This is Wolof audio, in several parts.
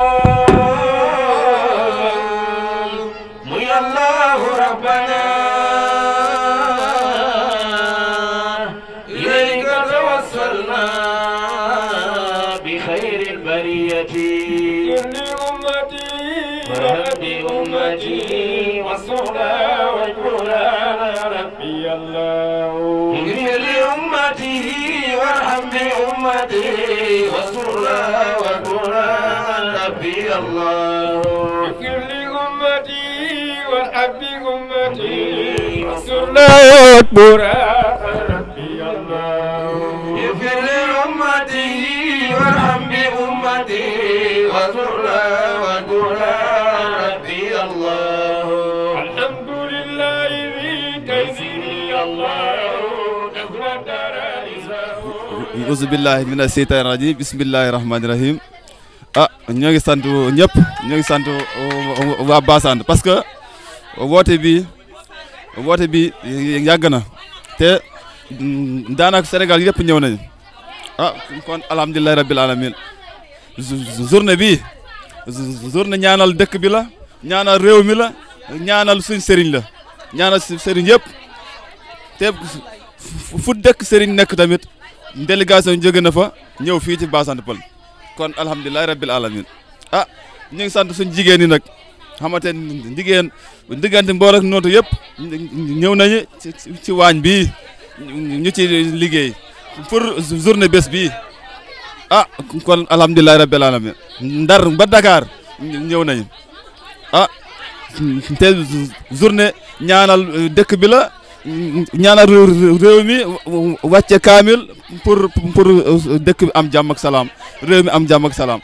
يا الله ربنا إليك توسلنا بخير البرية وهب أمتي وصلى والقرآن ربي الله اغفر لأمتي وارحم بأمتي وصلى والقرآن ربي الله اغفر لأمتي وارحم بأمتي وصلى والقرآن ربي الله اغفر لأمتي وارحم بأمتي وصلى والقرآن ربي الله الحمد لله ذي تيسير الله أعوذ بالله من الشيطان الرجيم بسم الله الرحمن الرحيم ñoo ngi sant ñëpp ñoo ngi sant waa Bassane parce que woote bi yàgg na te daanaka Sénégal yëpp ñëw nañu kon alhamdulilah rabbil alamin journée ñaanal dëkk bi la ñaanal réew mi la ñaanal suñ sëriñ la ñaanal sëriñ yëpp te fu dëkk sëriñ nekk tamit délégation jóge na fa ñëw fii ci Bassane Peulh kon alhamdulilah rabbil alamin ñu ngi sant suñ jigéen ñi nag xamante ne jigéen diggante Mbour ak Notto yëpp ñëw nañu ci waañ bi ñu ci liggéey pour journée bés bi kon alhamdulilah rabbil alamin Ndar ba Dakar ñëw nañu te journée ñaanal dëkk bi la ñaanal réew mi wàcce kaamil pour dëkk bi am jàmm ak salaam réew mi am jàmm ak salaam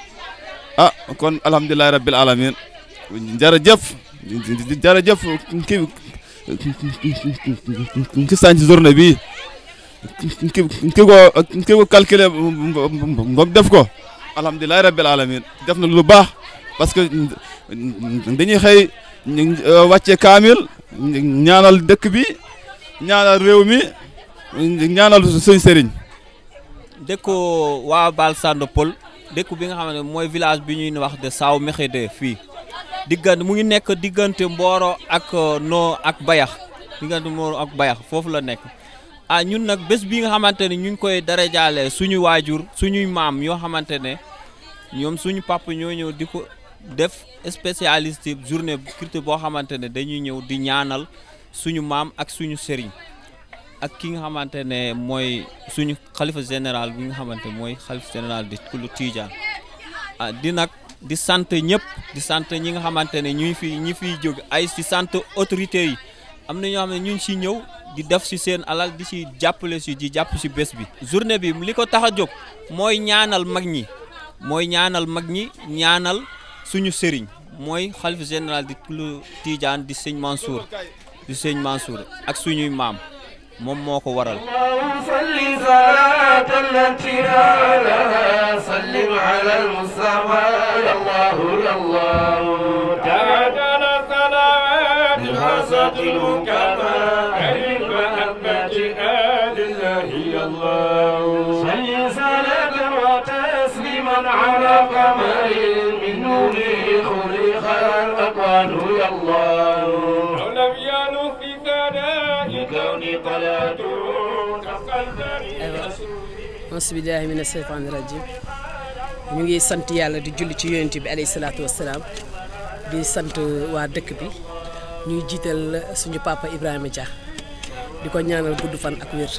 kon alhamdulilah rabbil alamin jërëjëf ki sànc journée bi ki ko calculé moom def ko alhamdulilah rabbil alamin def na lu baax parce que dañuy xëy wàcce kaamil ñaanal dëkk bi ñaanal réew mi ñaanal suñ sëriñ. dëkku waa Bassane Peulh dëkku bi nga xam ne mooy village bi ñuy wax de Saw Méxédé fii diggante mu ngi nekk diggante Mboro ak ak Bayax diggante Mboro ak Bayax foofu la nekk ñun nag bés bi nga xamante ne ñu ngi koy darajaale suñu waajur suñuy maam yoo xamante ne ñoom suñu papa ñoo ñëw di ko def spécialiste journée culture boo xamante ne dañuy ñëw di ñaanal suñu maam ak suñu sëriñ ak ki nga xamante ne mooy suñu xalifa général bi nga xamante mooy xalifa général di kulu Tidiane di nag di sant ñëpp di sant ñi nga xamante ne ñi fiy jóg ay si sant autorités yi am na ñoo xam ne ñu ngi si ñëw di def si seen alal di si jàppale si di jàpp si bés bi. journée bi li ko tax a jóg mooy ñaanal mag ñi ñaanal suñu sëriñ mooy xalifa général di kulu Tidiane di sëñ Mansour ak suñuy maam moom moo ko waral. salli salatan latiralaha sallim ala almustafa yallahu yallahu ta'ala salawat hasatil kama ahlil mahabbati alillahi yallahu salli salatan wa tasliman ala qamarin min nurihi khuliqa al-aqwan yallahu lam yalu fi bismillahi mina seytaani rajim ñu ngi sant yàlla di julli ci yonent bi alayhi salaatu wassalaam di sant waa dëkk bi ñuy jiital suñu papa Ibrahima Dia di ko ñaanal gudd fan ak wér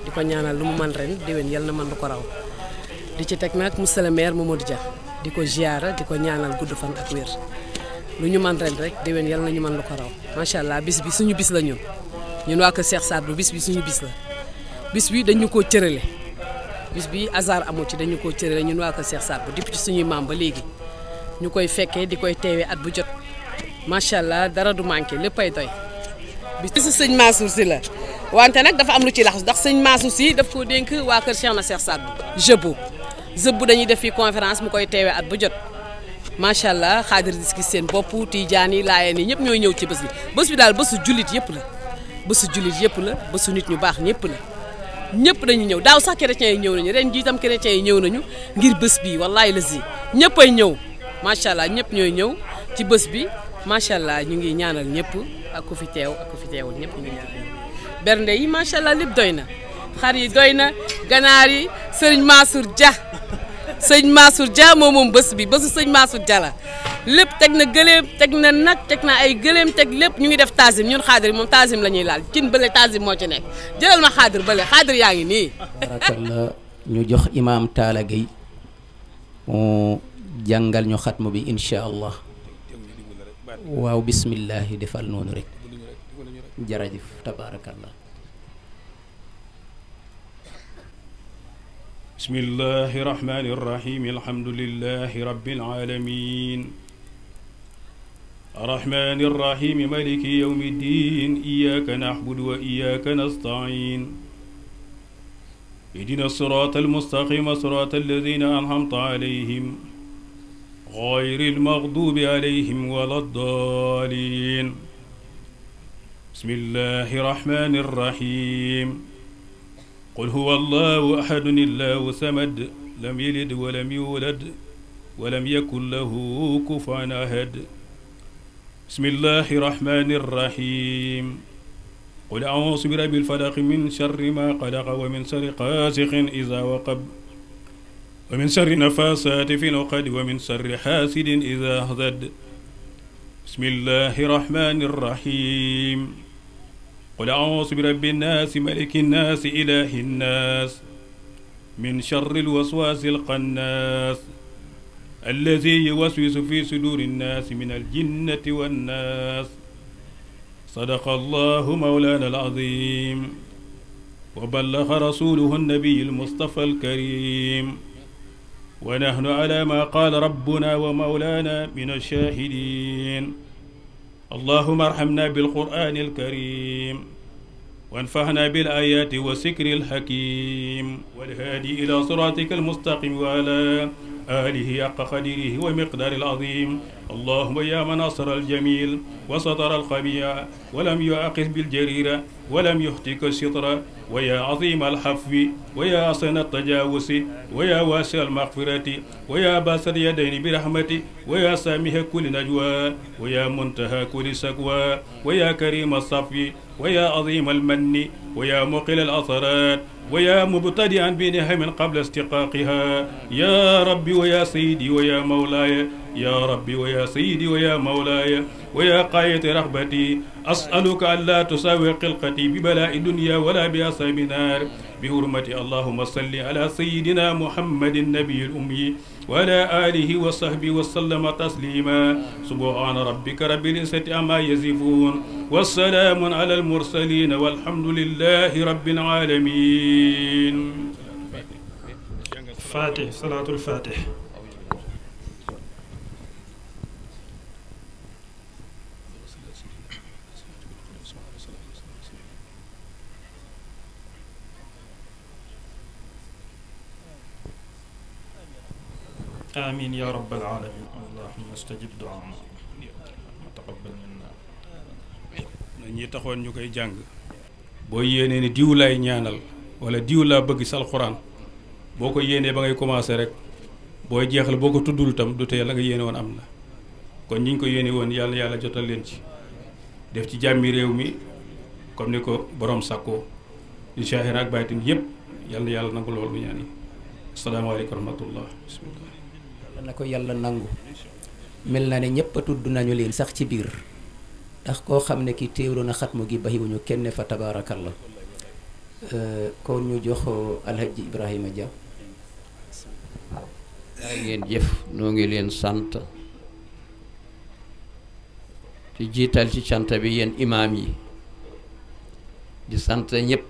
di ko ñaanal lu mu man ren déwén yal na man lu ko raw di ci teg nag monsieur le maire Mamadou Dia di ko ziara di ko ñaanal gudd fan ak wér lu ñu man ren rek déwén yal na ñu man lu ko raw macha allah bis bi suñu bis la ñun waa kër Cheikh Saad Bou bis bi suñu bis la bis bi dañu koo cërale bis bi hasard amu ci dañu koo cërale ñun waa kër Cheikh Saad Bou depuis ci suñuy maam ba léegi ñu koy fekkee di koy teewee at bu jot macha allah dara du manqué léppay doy. bisu sëñ Mansour Sy la wante nag dafa am lu ci lax ndax sëñ Mansour Sy daf ko dénk waa kër Cheikh Saad Bou jëbbu dañuy def fii conférence mu koy teewee at bu jot. macha allah xaadir di gis seen bopp Tijaan yi Laayeen yi ñëpp ñooy ñëw ci bés bi daal bésu jullit yëpp la bésu nit ñu baax ñëpp la ñëpp dañu ñëw daaw sax chrétiens yi ñëw nañu ren jii itam chrétiens yi ñëw nañu ngir bés bi wallaay la si ñëppay ñëw macha allah ñëpp ñooy ñëw ci bés bi macha allah ñu ngi ñaanal ñëpp ak ku fi teew ak ku fi teewul ñëpp ñu ngi ñaanal bernde yi macha allah lépp doy na xar yi doy na ganaar yi sëriñ Mansour Dia moom bés bi bésu sëñ Mansour Dia la lépp teg na gëléem teg na nag teg na ay gëléem teg lépp ñu ngi def taasim ñun xaadir moom taasim la ñuy laal cin bële taasim moo ci nekk jëlal ma xaadir bële xaadir yaa ngi nii. barakallah ñu jox imaam Talla Gueye mu jàngal ñu xatmu bi incha allah waaw bismillahi defal noonu rek jërëjëf tabarakallah. bismillahi rahmani rahim alhamdulillahi rabbil alamin arrahmani rahim maliki yawmi ddin iyyaka na'budu wa iyyaka nasta'in ihdina sirata almustaqima sirata alladhina an'amta alayhim ghayril maghdubi alayhim waladdallin bismillahi rahmani rahim قل هو الله أحد الله صمد لم يلد ولم يولد ولم يكن له كفوا أحد بسم الله الرحمن الرحيم قل أعوذ برب الفلق من شر ما خلق ومن شر غاسق إذا وقب ومن شر النفاثات في العقد ومن شر حاسد إذا حسد بسم الله الرحمن الرحيم قل أعوذ برب الناس ملك الناس إله الناس من شر الوسواس الخناس الذي يوسوس في صدور الناس من الجنة والناس صدق الله مولانا العظيم وبلغ رسوله النبي المصطفى الكريم ونحن على ما قال ربنا ومولانا من الشاهدين اللهم ارحمنا بالقرآن الكريم وانفعنا بالآيات والذكر الحكيم والهادي إلى صراطك المستقيم وعلى آله حق قدره ومقدار العظيم اللهم يا من نصر الجميل وستر الخبيع ولم يؤاخذ بالجريرة ولم يهتك الستر ويا عظيم الحفو ويا حسن التجاوز ويا واسع المغفرة ويا باسط اليدين برحمتي ويا سامح كل نجوى ويا منتهى كل سقوى ويا كريم الصفو ويا عظيم المن ويا مقل الأثرات ويا مبتدئا بنعم قبل استقاقها يا ربي ويا سيدي ويا مولاي يا ربي ويا سيدي ويا مولاي ويا قاية رغبتي أسألك ألا تساوي قلقتي ببلاء الدنيا ولا بأصحاب النار بحرمة اللهم صل على سيدنا محمد النبي الأمي وعلى آله وصحبه وسلم تسليما سبحان ربك رب العزة عما يصفون والسلام على المرسلين والحمد لله رب العالمين. فاتح صلاة الفاتح. آمين يا رب العالمين. اللهم استجب دعاءنا وتقبل منا. ñi taxoon ñu koy jàng boo yéenee ne diw laay ñaanal wala diw laa bëgg sal xuraan boo ko yéenee ba ngay commencé rek booy jeexal boo ko tuddul tam du tee la nga yéene woon am na kon ñi ñu ko yéene woon yàlla yàlla jotal leen ci def ci jàmmi réew mi comme ni ko borom sàkkoo di saahir ak baatin yépp yàlla yàlla nangu loolu ñaan yi. asalaamaaleykum wa rahmatullah. bismillah. na ko yàlla nangu mel na ne ñëpp a tudd nañu leen sax ci biir ndax koo xam ne ki teewlu na xatmu gi bayiwuñu kenn fa tabaarakallah kon ñu jox alhaji Ibrahima Dia. yaa ngeen jëf noo ngi leen sant ci jiital ci cant bi yéen imaam yi di sant ñëpp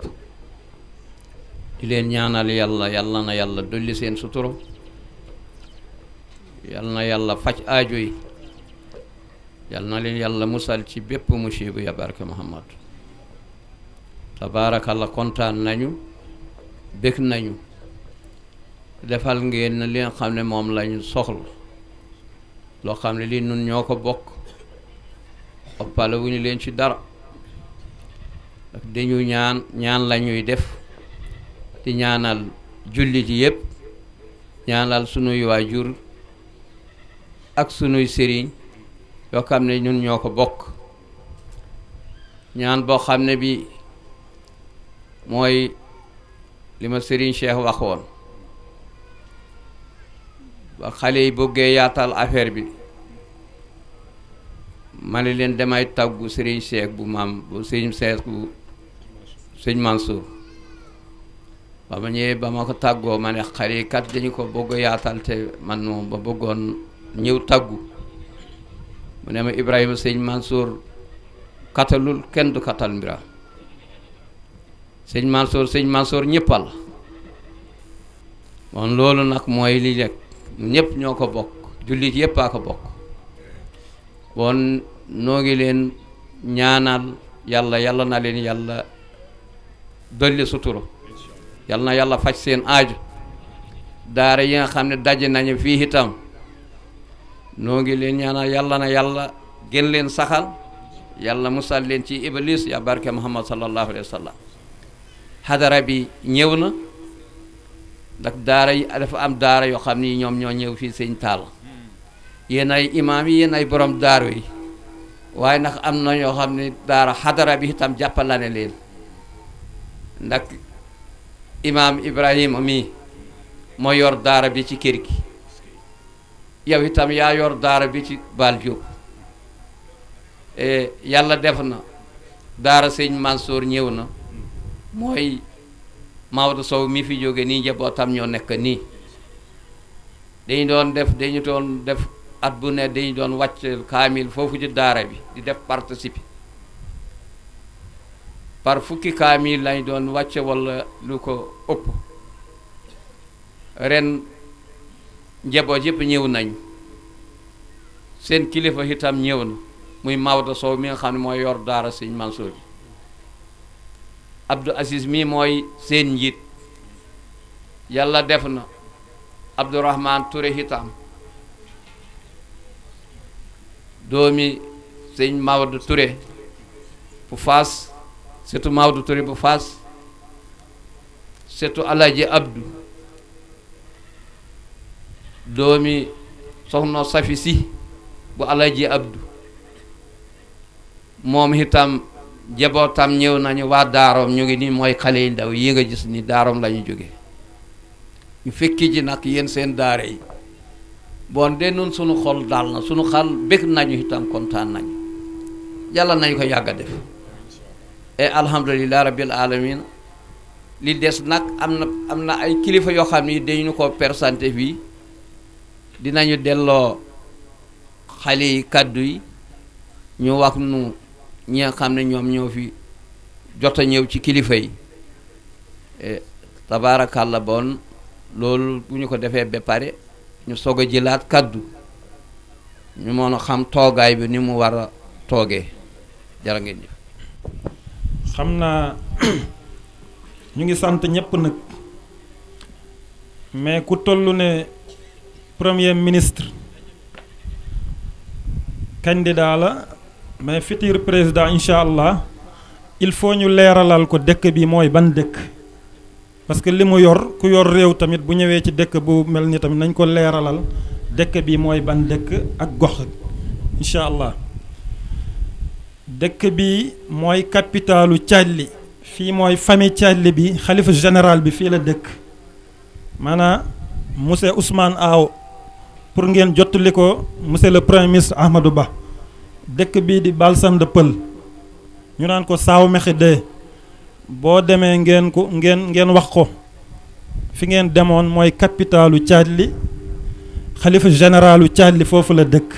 di leen ñaanal yàlla yàlla na yàlla dolli seen suturo yàlla na yàlla faj aajo yi yàlla na leen yàlla musal ci bépp musiba ya barke Muhammad tabaarakallah kontaan nañu bég nañu defal ngeen li nga xam ne moom lañu soxla loo xam ne lii nun ñoo ko bokk oppale wu ñu leen ci dara ak dañu ñaan lañuy def di ñaanal jullit yi yépp ñaanal sunuy waajur ak sunuy sëriñ yoo xam ne ñun ñoo ko bokk ñaan boo xam ne bi mooy li ma sëriñ Cheikh waxoon ba xale yi bëggee yaatal affaire bi ma ne leen damay tàggu sëriñ Cheikh bu maam bu sëriñ Cheikh bu sëñ Mansour ba ma ñëwee ba ma ko tàggoo ma ne xale yi kat dañu ko bëgg yaatal te man moom ba bëggoon ñëw tàggu mu ne ma Ibrahima sëñ Mansour katalul kenn du katal mbira sëñ Mansour ñëppal bon loolu nag mooy li rek ñëpp ñoo ko bokk jullit yëpp a ko bokk bon noo ngi leen ñaanal yàlla na leen yàlla dolli sutura yàlla na yàlla faj seen aaju daara yi nga xam ne daje nañu fii itam noo ngi leen ñaanal yàlla na yàlla gën leen saxal yàlla musal leen ci iblis ya barke Muhammad sallallahu alayhi wa sallam xadara bi ñëw na ndax daara yi dafa am daara yoo xam ni ñoom ñoo ñëw fii sëñ Tall yéen ay imaam yi yéen ay borom daaro yi waaye ndax am na ñoo xam ne daara xadara bi itam jàppalane leen ndax imaam Ibrahima mi moo yor daara bi ci kër gi yow itam yaa yor daara bi ci Baal Diop yàlla def na daara sëñ Mansour ñëw na mooy Maodo Sow mi fi jóge nii njabootam ñoo nekk nii dañu doon def at bu ne dañu doon wàcc kaamil foofu ci daara bi di def participer par fukki kaamil lañ doon wàcce walla lu ko ëpp ren njaboot yëpp ñëw nañ seen kilifa itam ñëw na muy Maodo Sow mi nga xam ne mooy yor daara sëñ Mansour bi Abdou Aziz mi mooy seen njiit yàlla def na Abdourahman Touré itam doomi sëñ Maodo Touré bu Faas surtout Maodo Touré bu Faas surtout Alaji Abdou doomi soxna Safi Si bu Alaji Abdou moom itam jabootam ñëw nañu waa daaroom ñu ngi nii mooy xale yi ndaw yi nga gis ni daaroom la ñu jóge ñu fekki ji nag yéen seen daara yi bon de nun sunu xol daal na sunu xal bëgg nañu itam kontaan nañu yàlla nañu ko yàgg a def et alhamdulilah rabbil alamin li des nag am na ay kilifa yoo xam ni dañu ko présenté fii dinañu delloo xale yi kàddu yi ñu wax nu ñi nga xam ne ñoom ñoo fi jot a ñëw ci kilifa yi tabaarakàlla bon loolu bu ñu ko defee ba pare ñu soog a jëlaat kàddu ñu mën a xam toogaay bi ni mu war a toogee jërë ngeen jëf. xam naa ñu ngi sant ñëpp nag mais ku toll ne premier ministre candidat la mais futur président incha allah il faut ñu leeralal ko dëkk bi mooy ban dëkk parce que li mu yor ku yor réew tamit bu ñëwee ci dëkk bu mel ni tamit nañ ko leeralal dëkk bi mooy ban dëkk ak gox incha allah dëkk bi mooy capitalu Thiali fii mooy famille Thiali bi xalifa général bi fii la dëkk maanaam monsieur Ousmane Aw pour ngeen jottali ko monsieur le premier ministre Ahmadou Ba dëkk bii di Balsam Pël ñu naan ko Saaw Mexe de boo demee ngeen wax ko fi ngeen demoon mooy capitalu Thiali xalifa généralu Thiali foofu la dëkk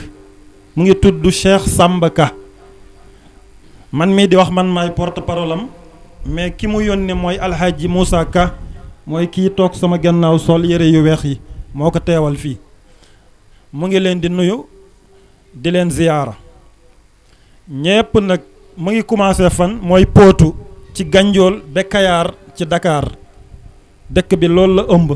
mu ngi tudd Cheikh Samba Ka man mii di wax man maay porte parole am mais ki mu yónni mooy Alhaji Moussa Ka mooy kii toog sama gannaaw sol yére yu weex yi moo ko teewal fii mu ngi leen di nuyu di leen ziyaara ñépp nag mu ngi commencé fan mooy Potou ci Ganjool ba Kayaar ci Dakar dëkk bi loolu la ëmb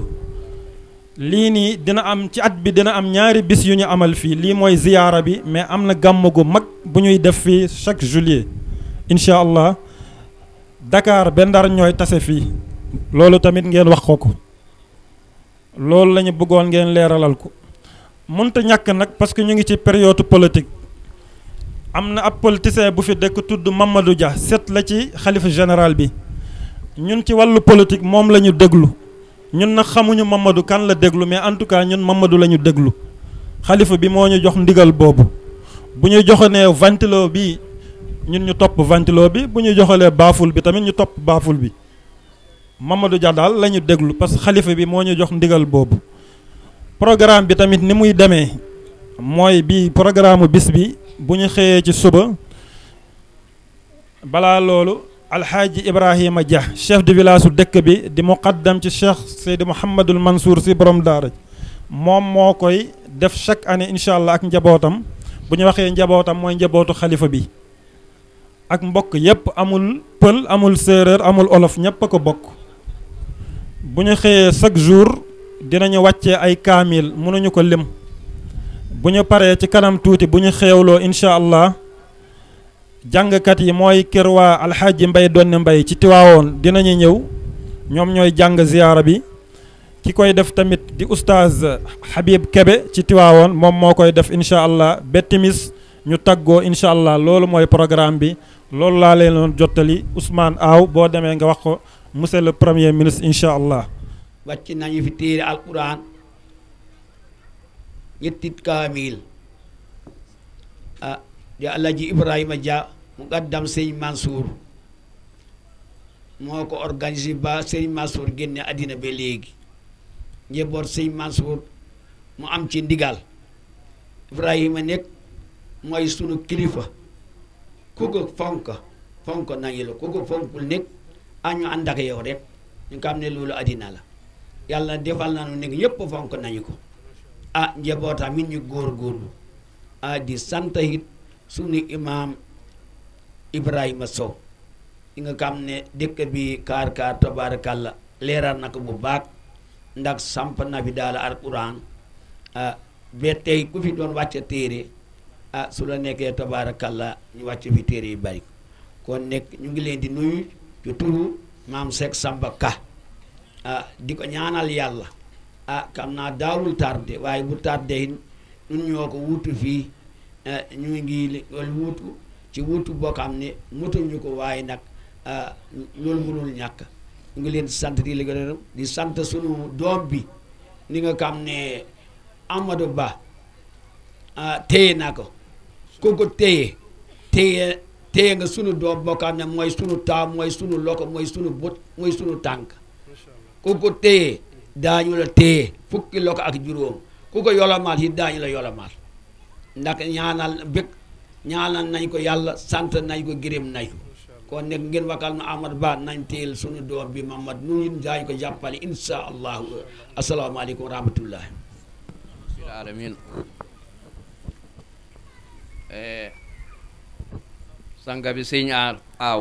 lii nii dina am ci at bi dina am ñaari bis yu ñu amal fii lii mooy ziyaara bi mais am na gàmm gu mag bu ñuy def fii chaque juillet incha allah Dakar ba Ndar ñooy tase fii loolu tamit ngeen wax ko loolu la ñu bëggoon ngeen leeralal ko mënta ñàkk nag parce que ñu ngi ci période politique am na ab politicien bu fi dëkk tudd Mamadou Dia set la ci xalifa général bi ñun ci wàllu politique moom la ñu déglu ñun nag xamuñu Mamadou kan la déglu mais en tout cas ñun Mamadou la ñu déglu xalifa bi moo ñu jox ndigal boobu bu ñu joxonee ventilo bi ñun ñu topp ventilo bi bu ñu joxalee baaful bi tamit ñu topp baaful bi Mamadou Dia daal la ñu déglu parce que xalifa bi moo ñu jox ndigal boobu programme bi tamit ni muy demee mooy bi programme bis bi bu ñu xëyee ci suba balaa loolu alxaaji Ibrahima Dia chef de village su dëkk bi di muqaddam ci Cheikh Seydi Mouhamadul Mansour si borom daara moom moo koy def chaque année incha allah ak njabootam bu ñu waxee njabootam mooy njabootu xalifa bi ak mbokk yépp amul pël amul séeréer amul olof ñépp a ko bokk bu ñu xëyee chaque jour dinañu wàccee ay kaamil mënuñu ko lim bu ñu paree ci kanam tuuti bu ñu xeewloo incha allah jàngkat yi mooy kër waa alxaaji Mbay Donne Mbay ci Tiwaawoon dinañu ñëw ñoom ñooy jàng ziyaara bi ki koy def tamit di oustaz Habib Kebe ci Tiwaawoon moom moo koy def incha allah ba timis ñu taggoo incha allah loolu mooy programme bi loolu laa leen doon jottali Ousmane Aw boo demee nga wax ko monsieur le premier ministre incha allah. wàcc nañu fi téere alquran ñetti kaamil di Alaaji Ibrahima Dia mu gàddam sëñ Mansour moo ko organisé ba sëñ Mansour génne àddina ba léegi njaboot sëñ Mansour mu am ci ndigal Ibrahima nekk mooy sunu kilifa ku ko fonk nañu la ku ko fonkul nekk ñu ànd ak yow rek ñu xam ne loolu àddina la yàlla defal nañu nekk ñëpp fonk nañu ko njabootam mit ñu góorgóorlu di sant it sunu imaam Ibrahima Sow yi nga xam ne dëkk bi kaar tabaarakalla leeral na ko bu baax ndax samp na fi daal alquran ba tey ku fi doon wàcce téere su la nekkee tabaarakalla ñu wàcce fi téere yu bari kon nekk ñu ngi leen di nuyu ci turu maam Seck Samba Ka di ko ñaanal yàlla xam naa daawul tardé waaye bu tardé ñun ñoo ko wutu fii ñu ngi wutu ci wutu boo xam ne mutuñu ko waaye nag loolu mënul ñàkk ñu ngi leen di sant di leen di sant sunu doom bi ni nga xam ne Amadou Ba téye na ko ku ko téye nga sunu doom boo xam ne mooy sunu taam mooy sunu loko mooy sunu bët mooy sunu tànk ku ko téye daañu la téye fukki loko ak juróom ku ko yolomaal yi daañu la yolomaal ndax ñaanal nañ ko yàlla sant nañ ko gërëm nañ ko kon nekk ngeen wakal na Amadou Ba nañ teel sunu doom bi Mamad nu ñu daañu ko jàppale insha allahu asalaamaaleykum wa rahmatullahi alamin sanga bi sëñ Aaw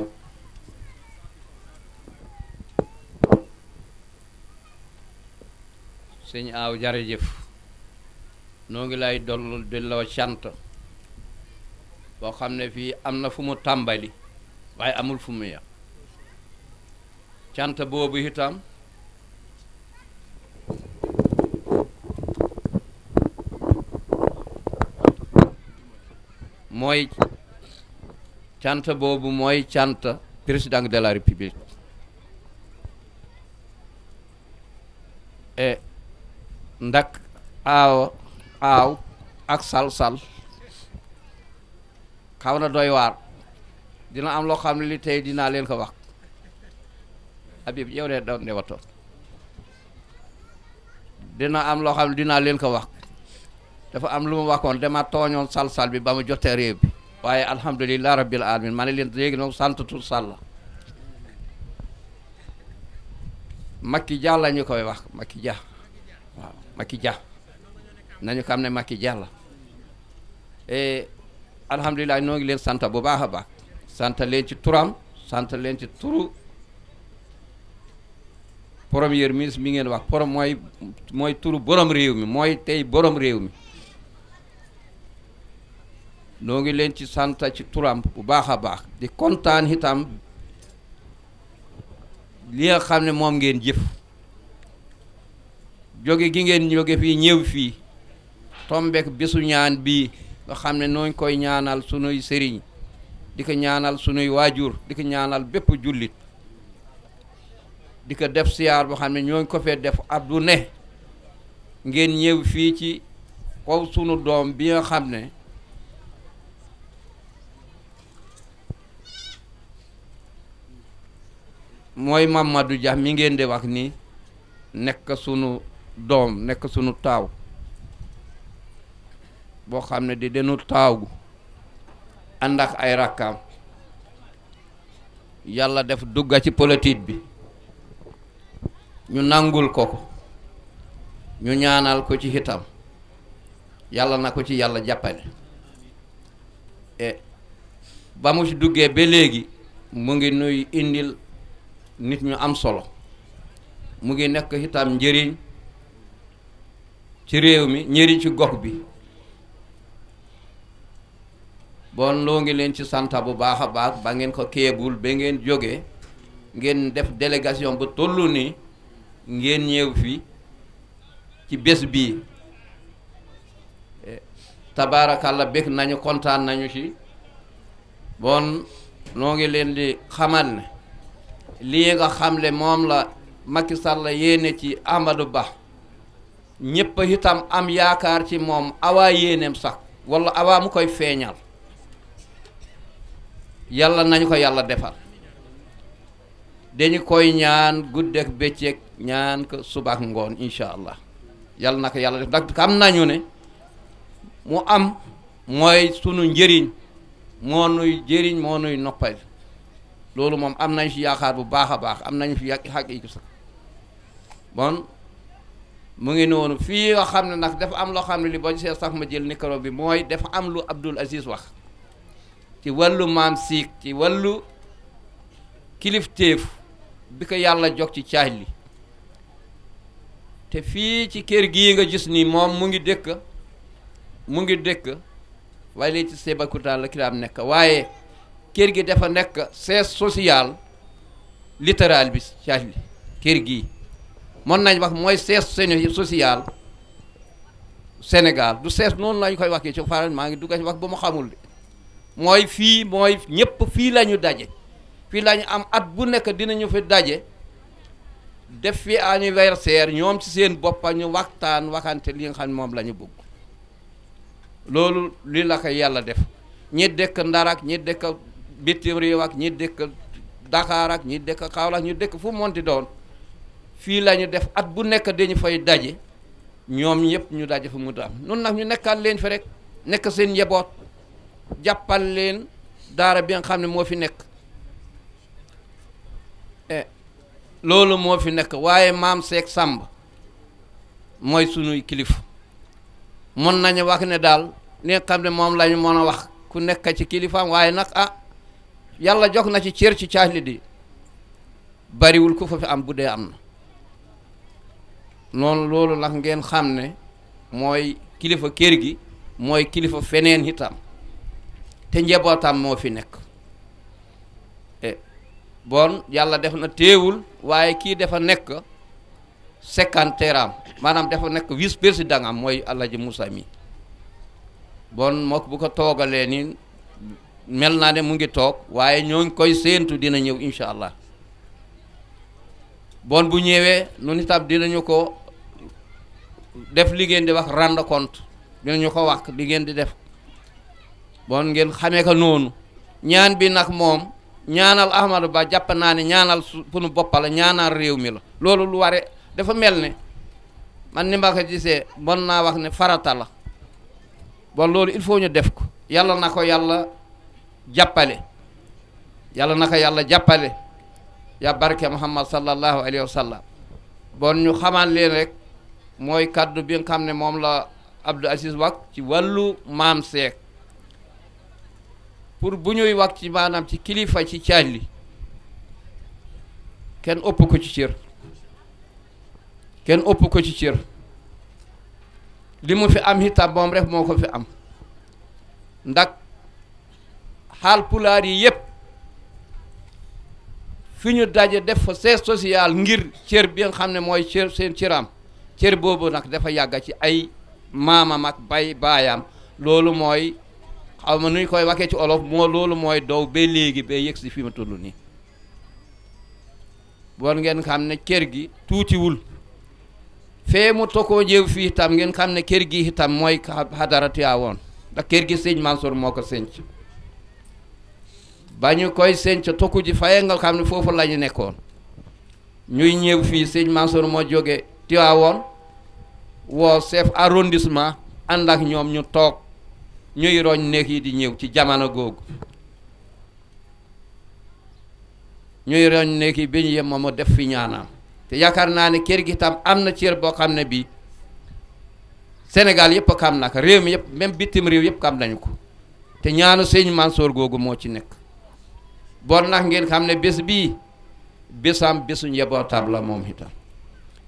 sëñ Aaw jërëjëf noo ngi lay delloo cant boo xam ne fii am na fu mu tàmbali waaye amul fu mu yem cant boobu itam mooy cant président de la république et ndak aaw ak sal xaw na doy waar dina am loo xam ne li tey dinaa leen ko wax Habib yow de doon newatoon dina am loo xam ne dinaa leen ko wax dafa am lu ma waxoon dama tooñoon sal bi ba mu jotee réew bi waaye alhamdulilah rabbil alamin ma ne leen léegi nag santatul sàll Macky Dia la ñu koy wax Macky Dia waaw Macky Dia nañu xam ne Macky Dia la alhamdulilah noo ngi leen sant bu baax a baax sant leen ci turam sant leen ci turu premier ministre mi ngeen wax mooy turu borom réew mi mooy tey borom réew mi noo ngi leen ci sant ci turam bu baax a baax di kontaan itam li nga xam ne moom ngeen jëf jóge gi ngeen jóge fii ñëw fii tombeek bésu ñaan bii nga xam ne nooñ koy ñaanal sunuy sëriñ di ko ñaanal sunuy waajur di ko ñaanal bépp jullit di ko def siyaar boo xam ne ñooñ ko fee def abdu ne ngeen ñëw fii ci kaw sunu doom bi nga xam ne mooy Mamadou Dia mi ngeen di wax ni nekk sunu doom nekk sunu taaw boo xam ne di denu taaw ànd ak ay rakkaam yàlla def dugga ci politique bi ñu nangul ko ko ñu ñaanal ko ci itam yàlla na ko ci yàlla jàppale ba mu ci duggee ba léegi mu ngi nuy indil nit ñu am solo mu ngi nekk itam njëriñ ci réew mi njëriñ ci gox bi bon loo ngi leen ci santa bu baax a baax ba ngeen ko keebul ba ngeen jógee ngeen def délégation ba tollu ni ngeen ñëw fi ci bés bii tabaarakàlla bég nañu kontaan nañu ci bon noo ngi leen di xamal ne lii nga xamle moom la Macky Sall yéene ci Amadou Ba ñépp itam am yaakaar ci moom awaa yéeneem sax walla awaa mu koy feeñal yàlla nañu ko yàlla defal dañu koy ñaan guddeek bëccëg ñaan ko subaak ngoon incha allah yàlla na ko yàlla def ndax xam nañu ne mu am mooy sunu njëriñ moo nuy jëriñ moo nuy noppal loolu moom am nañ ci yaakaar bu baax a baax am nañu fi xaq yi sax bon mu ngi noonu fii nga xam ne nag dafa am loo xam ne li boo gisee sax ma jël micro bi mooy dafa am lu Abdoul Aziz wax ci wàllu maam siik ci wàllu kilifteef bi ko yàlla jox ci caaj li te fii ci kër gii nga gis ni moom mu ngi dëkk waaye léegi ci Sébikotane la kilaam nekk waaye kër gi dafa nekk siège social littéral bi caaj li kër gii mën nañ wax mooy siège social Sénégal du siège noonu lañu koy waxee ci faral maa ngi dugg ci wax ba mu xamul de mooy fii mooy ñëpp fii la ñu daje fii la ñu am at bu nekk dinañu fi daje def fi anniversaire ñoom ci seen boppa ñu waxante li nga xam ne moom la ñu bëgg loolu li la ko yàlla def ñi dëkk Ndar ak ñi dëkk bitim réew ak ñi dëkk Dakar ak ñi dëkk Kaolack ñu dëkk fu monti doon fii la ñu def at bu nekk dañu fay daje ñoom ñëpp ñu daje fa mu am nun nag ñu nekkal leen fi rek nekk seen njaboot jàppal leen daara bi nga xam ne moo fi nekk loolu moo fi nekk waaye maam Seck Samb mooy sunuy kilifa mën nañu wax ne daal li nga xam ne moom la ñu mën a wax ku nekk ci kilifaam waaye nag yàlla jox na ci cër ci caaj li di bariwul ku fa fi am bu dee am na noonu loolu nag ngeen xam ne mooy kilifa kër gi mooy kilifa feneen itam te njabootam moo fi nekk bon yàlla def na teewul waaye kii dafa nekk secrétaire am maanaam dafa nekk vice président am mooy Alhaji Moussa mi bon mook bu ko toogalee ni mel naa ne mu ngi toog waaye ñoo ngi koy séentu dina ñëw incha allah bon bu ñëwee nun itam dinañu ko def li ngeen di wax rendre compte dinañu ko wax li ngeen di def bon ngeen xamee ko noonu ñaan bi nag moom ñaanal Ahmadou Ba jàpp naa ne ñaanal sunu bopp la ñaanal réew mi la loolu lu ware dafa mel ne man ni ma ko gisee mën naa wax ne farata la bon loolu il faut ñu def ko yàlla na ko yàlla jàppale yàlla na ko yàlla jàppale ya barke Muhammad sallallahu alayhi wa sallam bon ñu xamal leen rek mooy kaddu bi nga xam ne moom la Abdou Aziz wax ci wàllu maam Seck pour bu ñuy wax ci maanaam ci kilifa ci caaj li kenn ëpp ko ci cër kenn ëpp ko ci cër li mu fi am itam moom rek moo ko fi am ndax xaal pulaar yi yépp fi ñu daje def fa siège social ngir cër bi nga xam ne mooy cër seen cëram cër boobu nag dafa yàgga ci ay maamam ak baayam loolu mooy xaw ma nu ñu koy waxee ci olof moo loolu mooy dow ba léegi ba yegg si fi ma toll nii bon ngeen xam ne kër gi tuutiwul fee mu tokkoo jëw fii itam ngeen xam ne kër gi itam mooy Hadara Tiwaawoon ndax kër gi sëñ Mansour moo ko senc ba ñu koy senc tokku ji faye nga xam ne foofu la ñu nekkoon ñuy ñëw fii sëñ Mansour moo jóge Tiwaawoon woo chef arrondissement ànd ak ñoom ñu toog ñuy roñ néeg yi di ñëw ci jamono googu ñuy roñ néeg yi bi ñu yem mu def fi ñaanaam te yaakaar naa ne kër gi tam am na cër boo xam ne bii Sénégal yëpp xam na ko réew mi yëpp même bitim réew yëpp xam nañu ko te ñaanu sëñ Mansour googu moo ci nekk bon nag ngeen xam ne bés bii bésam bésu njabootam la moom itam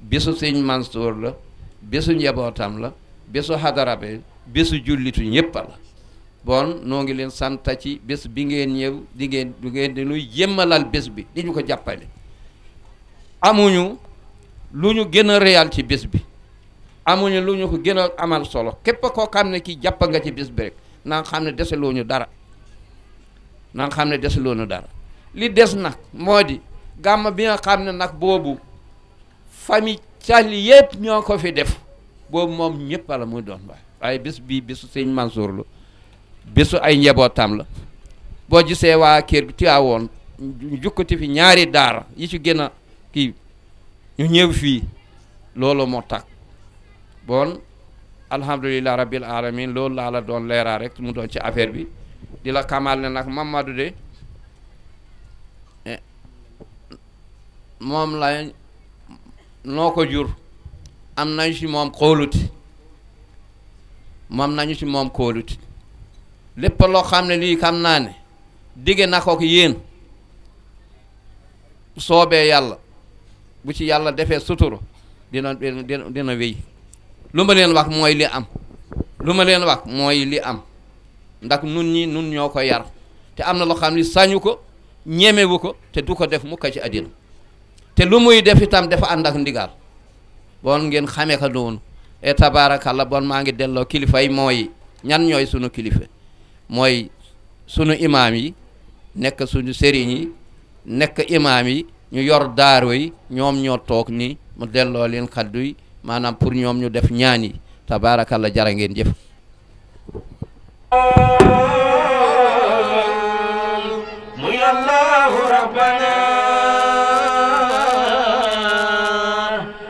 bésu sëñ Mansour la bésu njabootam la bésu Hadara bi bésu jullitu ñëpp la bon noo ngi leen sant ci bés bi ngeen ñëw di ngeen di nuy jëmmalal bés bi di ñu ko jàppale amuñu lu ñu gën a réyal ci bés bi amuñu lu ñu ko gën a amal solo képp koo xam ne kii jàpp nga ci bés bi rek na nga xam ne deseloo ñu dara na nga xam ne deseloo ñu dara li des nag moo di gàmm bi nga xam ne nag boobu famille Thialy yëpp ñoo ko fi def boobu moom ñëpp la muy doon waaye bés bii bésu sëñ Mansour la bésu ay njabootam la boo gisee waa kër gi Tiwaawoon ñu jukkati fi ñaari daara yi ci gën a kii ñu ñëw fii loolu moo tax bon alhamdulilah rabbil alamin loolu laa la doon leeraa rek mu doon ci affaire bi di la xamal ne nag Mamadou de moom la noo ko jur am nañu ci moom kóoluti moom nañu ci moom kóoluti lépp loo xam ne lii xam naa ne digge na ko yéen soobee yàlla bu ci yàlla defee suturu dina wéy lu ma leen wax mooy li am lu ma leen wax mooy li am ndax nun ñoo ko yar te am na loo xam ne sañu ko ñemewu ko te du ko def mukk ci àddina te lu muy def itam dafa ànd ak ndigal bon ngeen xamee ko noonu et tabaarakalla bon maa ngi delloo kilifa yi mooy ñan ñooy sunu kilifa mooy sunu imaam yi nekk suñu sëriñ yi nekk imaam yi ñu yor daaro yi ñoom ñoo toog ni mu delloo leen kaddu yi maanaam pour ñoom ñu def ñaan yi tabaarakalla jara ngeen jëf muy allahu rabbana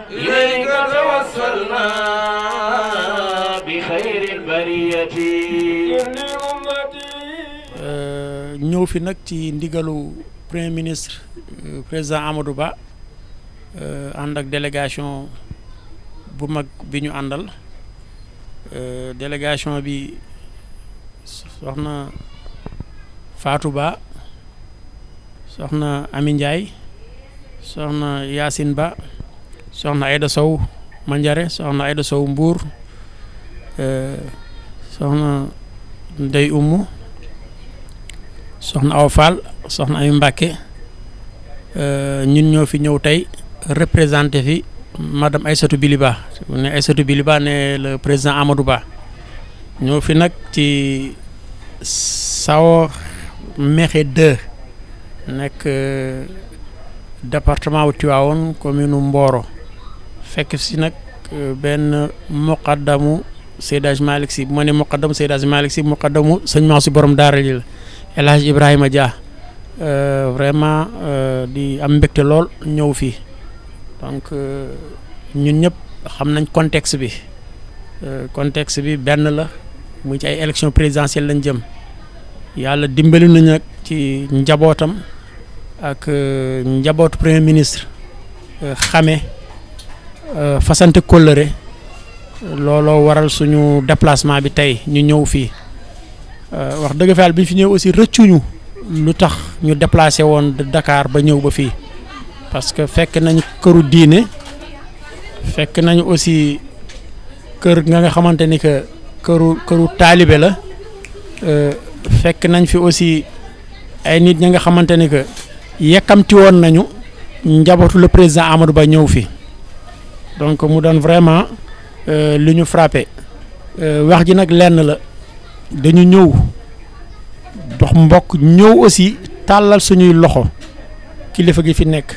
ilayka tawassalna bi xayril bariyati ñëw fi nag ci ndigalu premier ministre président Amadou Ba ànd ak délégation bu mag bi ñu àndal délégation bi soxna Fatou Ba soxna Ami Ndiaye soxna Yacine Ba soxna Aïda Sow Mandiare soxna Aïda Sow Mbour soxna Ndey Umu soxna Awa Fall soxna Ami Mbacke ñun ñoo fi ñëw tey représenté fi madame Aïssatou Biliba ne Aïssatou Biliba ne le président Amadou Ba ñoo fi nag ci Sao Mekhe 2 nekk département wu Tivaouane commune Mboro fekk si nag benn muqaddamu Seydi Hadji Malick Sy bu ma ne muqaddamu Seydi Hadji Malick Sy muqaddamu sëñ Mansour borom daara ji la El Hadj Ibrahima Dia vraiment di am mbégte lool ñëw fii donc ñun ñëpp xam nañ contexte bi benn la muy ci ay élection présidentielle lañ jëm yàlla dimbali nañ nag ci njabootam ak njabootu premier ministre xame fasante kóllëre looloo waral suñu déplacement bi tey ñu ñëw fii wax dëgg fa yàlla bi ñu fi ñëw aussi rëccuñu lu tax ñu déplacé woon de Dakar ba ñëw ba fii parce que fekk nañu këru diine fekk nañu aussi kër nga xamante ni que këru taalibe la fekk nañ fi aussi ay nit ñi nga xamante ni que yekkamti woon nañu njabootu le président Amadou Ba ñëw fi donc mu doon vraiment li ñu frappé wax ji nag lenn la dañu ñëw dox mbokk ñëw aussi tàllal suñuy loxo kilifa gi fi nekk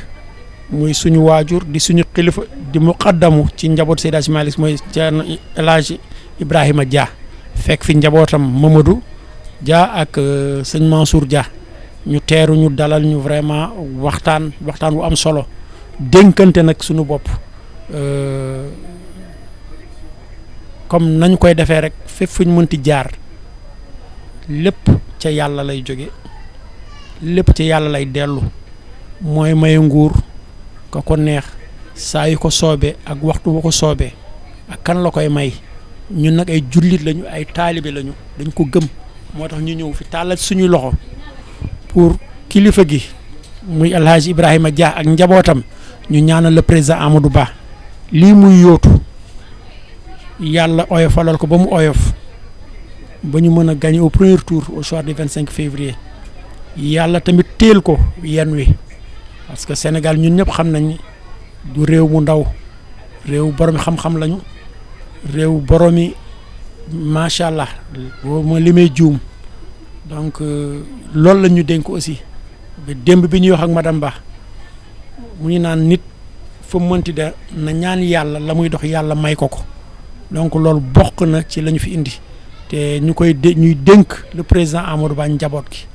muy suñu waajur di suñu kilifa di muqaddamu ci njaboot Seydi Hadji Malick mooy Ceerno El Hadji Ibrahima Dia fekk fi njabootam Mamadou Dia ak sëñ Mansour Dia ñu teeru ñu dalal ñu vraiment waxtaan wu am solo dénkante nag suñu bopp comme nañ koy defee rek fépp fu ñu mënti jaar lépp ca yàlla lay jóge lépp ca yàlla lay dellu mooy maye nguur ka ko neex saa yu ko soobee ak waxtu bu ko soobee ak kan la koy may ñun nag ay jullit lañu ay taalibe lañu dañ ko gëm moo tax ñu ñëw fi tàllal suñuy loxo pour kilifa gi muy El Hadji Ibrahima Dia ak njabootam ñu ñaanal le président Amadou Ba lii muy yóotu yàlla oyofalal ko ba mu oyof ba ñu mën a gagner au premier tour au soir du 25 février yàlla tamit teel ko yenn wi parce que Sénégal ñun ñëpp xam nañ ni du réew mu ndaw réew boromi xam-xam lañu réew boromi macha allah boo ma limee juum donc loolu la ñu dénk aussi ba démb bi ñuy wax ak madame Ba mu ñu naan nit fa mënti de na ñaan yàlla la muy dox yàlla may ko ko donc loolu bokk na ci la ñu fi indi te ñu koy ñuy dénk le président Amadou Ba njaboot gi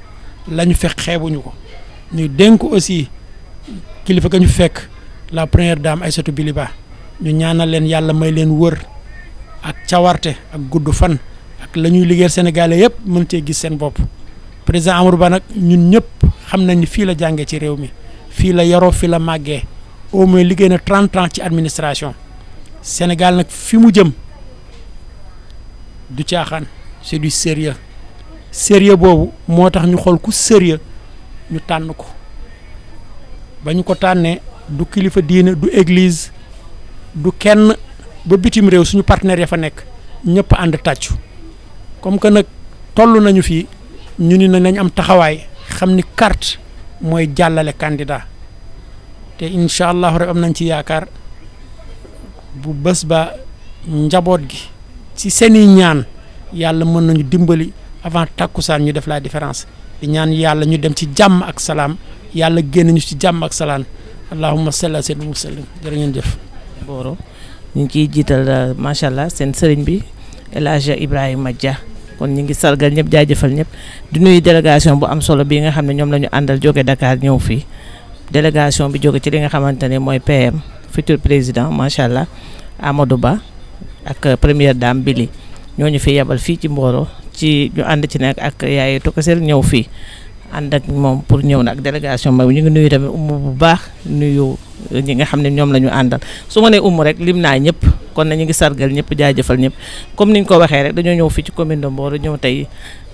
la ñu fekk xeebuñu ko ñuy dénk aussi kilifa ga ñu fekk la première dame Aïssatou Bili Ba ñu ñaanal leen yàlla may leen wër ak cawarte ak gudd fan ak la ñuy liggéeyal Sénégalais yëpp mën cee gis seen bopp président Amadou Ba nag ñun ñëpp xam nañ ni fii la jàngee ci réew mi fii la yaroo fii la màggee au moins liggéey na 30 ans ci administration Sénégal nag fi mu jëm du caaxaan c'est du sérieux sérieux boobu moo tax ñu xool ku sérieux ñu tànn ko ba ñu ko tànnee du kilifa diine du église du kenn ba bitim réew suñu partenaires ya fa nekk ñëpp ànd tàccu comme que nag toll nañu fii ñu ni nañ am taxawaay xam ni carte mooy jàllale candidat te incha allah rek am nañ ci yaakaar bu bés ba njaboot gi ci seeni ñaan yàlla mën nañu dimbali avant takkusaan ñu def la différence di ñaan yàlla ñu dem ci jàmm ak salaam yàlla génn ñu ci jàmm ak salaam allahumma salli ala sayyidina musallim jërë ngeen jëf. Mboro ñu ngi ciy jiital macha allah seen sëriñ bi El Hadji Ibrahima Dia kon ñu ngi sargal ñëpp jaajëfal ñëpp di nuyu délégation bu am solo bi nga xam ne ñoom la ñu àndal jóge Dakar ñëw fii délégation bi jóge ci li nga xamante ne mooy PM futur président macha allah Amadou Ba ak première dame Bili ñoo ñu fi yebal fii ci Mboro ci ñu ànd ci nag ak yaay Tokosel ñëw fii ànd ak moom pour ñëw nag délégation bi ñu ngi nuyu tamit bu baax nuyu ñi nga xam ne ñoom la ñu àndal su ma nee rek lim naa ñëpp kon na ñu ngi sargal ñëpp jaajëfal ñëpp comme niñ ko waxee rek dañoo ñëw fii ci commune de Mboro ñëw tey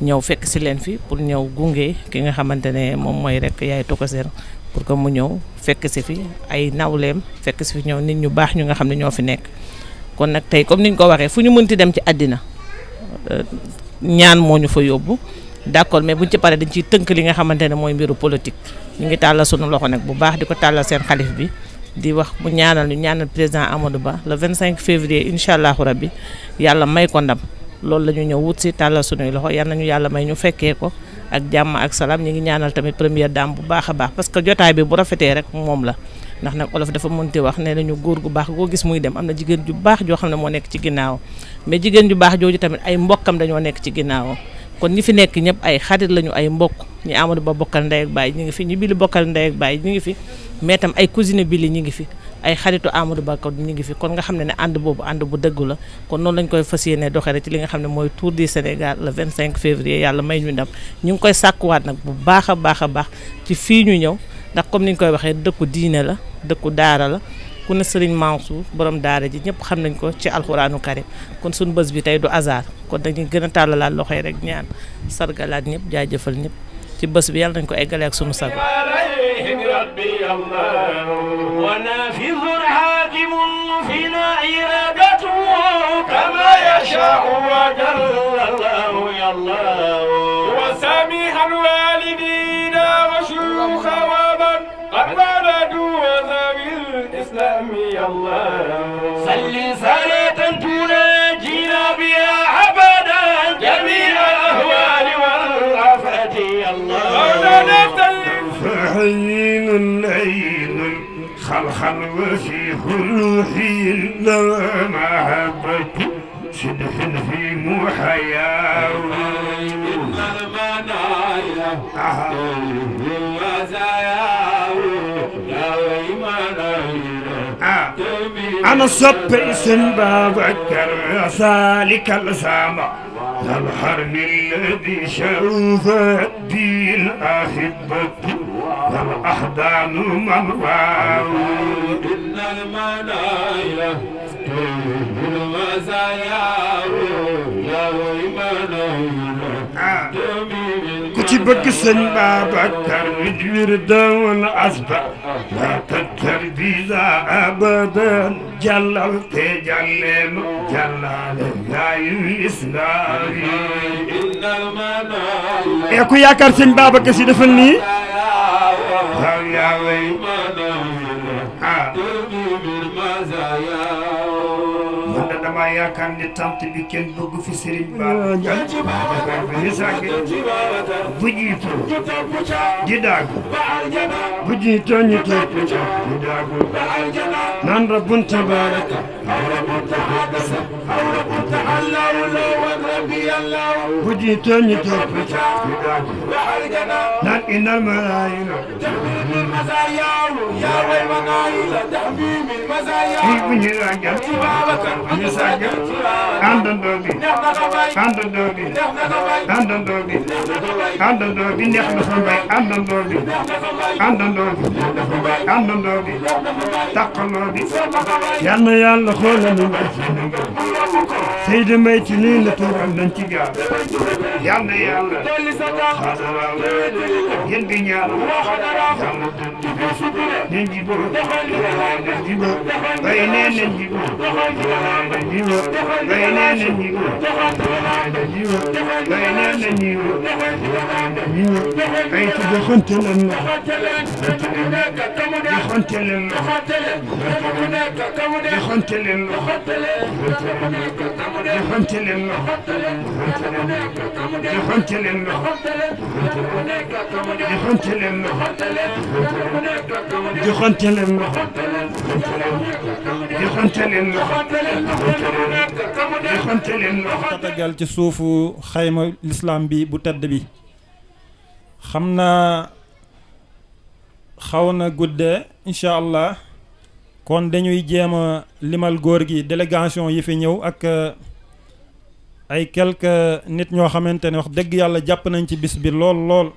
ñëw fekk si leen fi pour ñëw gunge ki nga xamante ne moom mooy rek yaay Tokosel pour que mu ñëw fekk si fi ay nawleem fekk si fi ñëw nit ñu baax ñu nga xam ne ñoo fi nekk kon nag tey comme niñ ko waxee fu ñu mënti dem ci àddina ñaan moo ñu fa yóbbu d'accord mais buñ ci paree dañ ciy tënk li nga xamante ne mooy mbiru politique ñu ngi tàllal sunu loxo nag bu baax di ko tàllal seen xalif bi di wax mu ñaanal ñu ñaanal président Amadou Ba le 25 février incha allahu rabbi yàlla may ko ndam loolu la ñu ñëw wut si tàllal sunuy loxo yal nañu yàlla may ñu fekkee ko ak jàmm ak salaam ñu ngi ñaanal tamit première dame bu baax a baax parce que jotaay bi bu rafetee rek moom la ndax nag olof dafa mënti wax nee nañu góor gu baax goo gis muy dem am na jigéen ju baax joo xam ne moo nekk ci ginnaaw mais jigéen ju baax jooju tamit ay mbokkam dañoo nekk ci ginnaaw kon ñi fi nekk ñëpp ay xarit lañu ay mbokk ñi Amadou Ba bokkal ndey ak baay ñi ngi fi ñi Bili bokkal ndey ak baay ñi ngi fi mais tam ay cousine Bili ñi ngi fi ay xaritu Amadou Ba kon ñi ngi fi kon nga xam ne ànd boobu ànd bu dëggu la kon noonu lañ koy fas yéene doxee rek ci li nga xam ne mooy Tour du Sénégal le 25 février yàlla may ñu ndam ñu ngi koy sàkkuwaat nag bu baax a baax a baax ci fii ñu ñëw ndax comme ni ñu koy waxee dëkku diine la dëkku daara la ku ne Serigne Mansour borom daara ji ñëpp xam nañ ko ci alxuraanu karim kon suñu bés bi tey du hasard kon dañuy gën a tàllalaat loxo yi rek ñaan sargalaat ñëpp jaajëfal ñëpp ci bés bi yàlla nañ ko eggale ak sunu sago صل صلاة تناجينا بها أبدا جميع الأهوال والآفات الله مولانا سلم فحين الليل خلخل وفيه الوحي لما محبة شدح في محياه إن المنايا وزاياه يا ويمنايا أنا صب اسم بابكر سالك السما الحرم الذي شوفت به الأحبة والأحضان من واو إن المنايا والمزايا يا ويمنايا كتبك سن بابكر وجير دون أصبع لا تتربيزا أبدا جلال تجلل جلال لا يسناري إن المنايا يا كو ياكار سن بابكر سي دفني يا ويمنايا man dama yaakaar ne tant bi kenn bëgg fi Serigne Ba ni saake bu jiitu di daagu bu jiitu ñu topp di daagu naan rabbun tabaraka bu jiitu ñu topp di daagu naan inal malaayina bu ñu ragal ñu saage àndandoo bi àndandoo bi àndandoo bi àndandoo bi neex na fa mbay àndandoo bi àndandoo bi àndandoo bi taqaloo bi yal na yàlla xoolal ñu mbay Seydi Mbay ci nii la tuuram nañ ci gaaw yal na yàlla xaaral yéen bi ñaar yàlla nañ jibo nañ jibo bay nee nañ jibo ay ci joxante leen joxante leen joxante leen joxante leen joxante leen joxante leen joxante leen joxante leen tatagal ci suufu xayma l'islam bi bu tedd bi xam naa xaw na guddee incha allah kon dañuy jéem a limal góor gi délégation yi fi ñëw ak ay quelques nit ñoo xamante ne wax dëgg yàlla jàpp nañ ci bis bi lool lool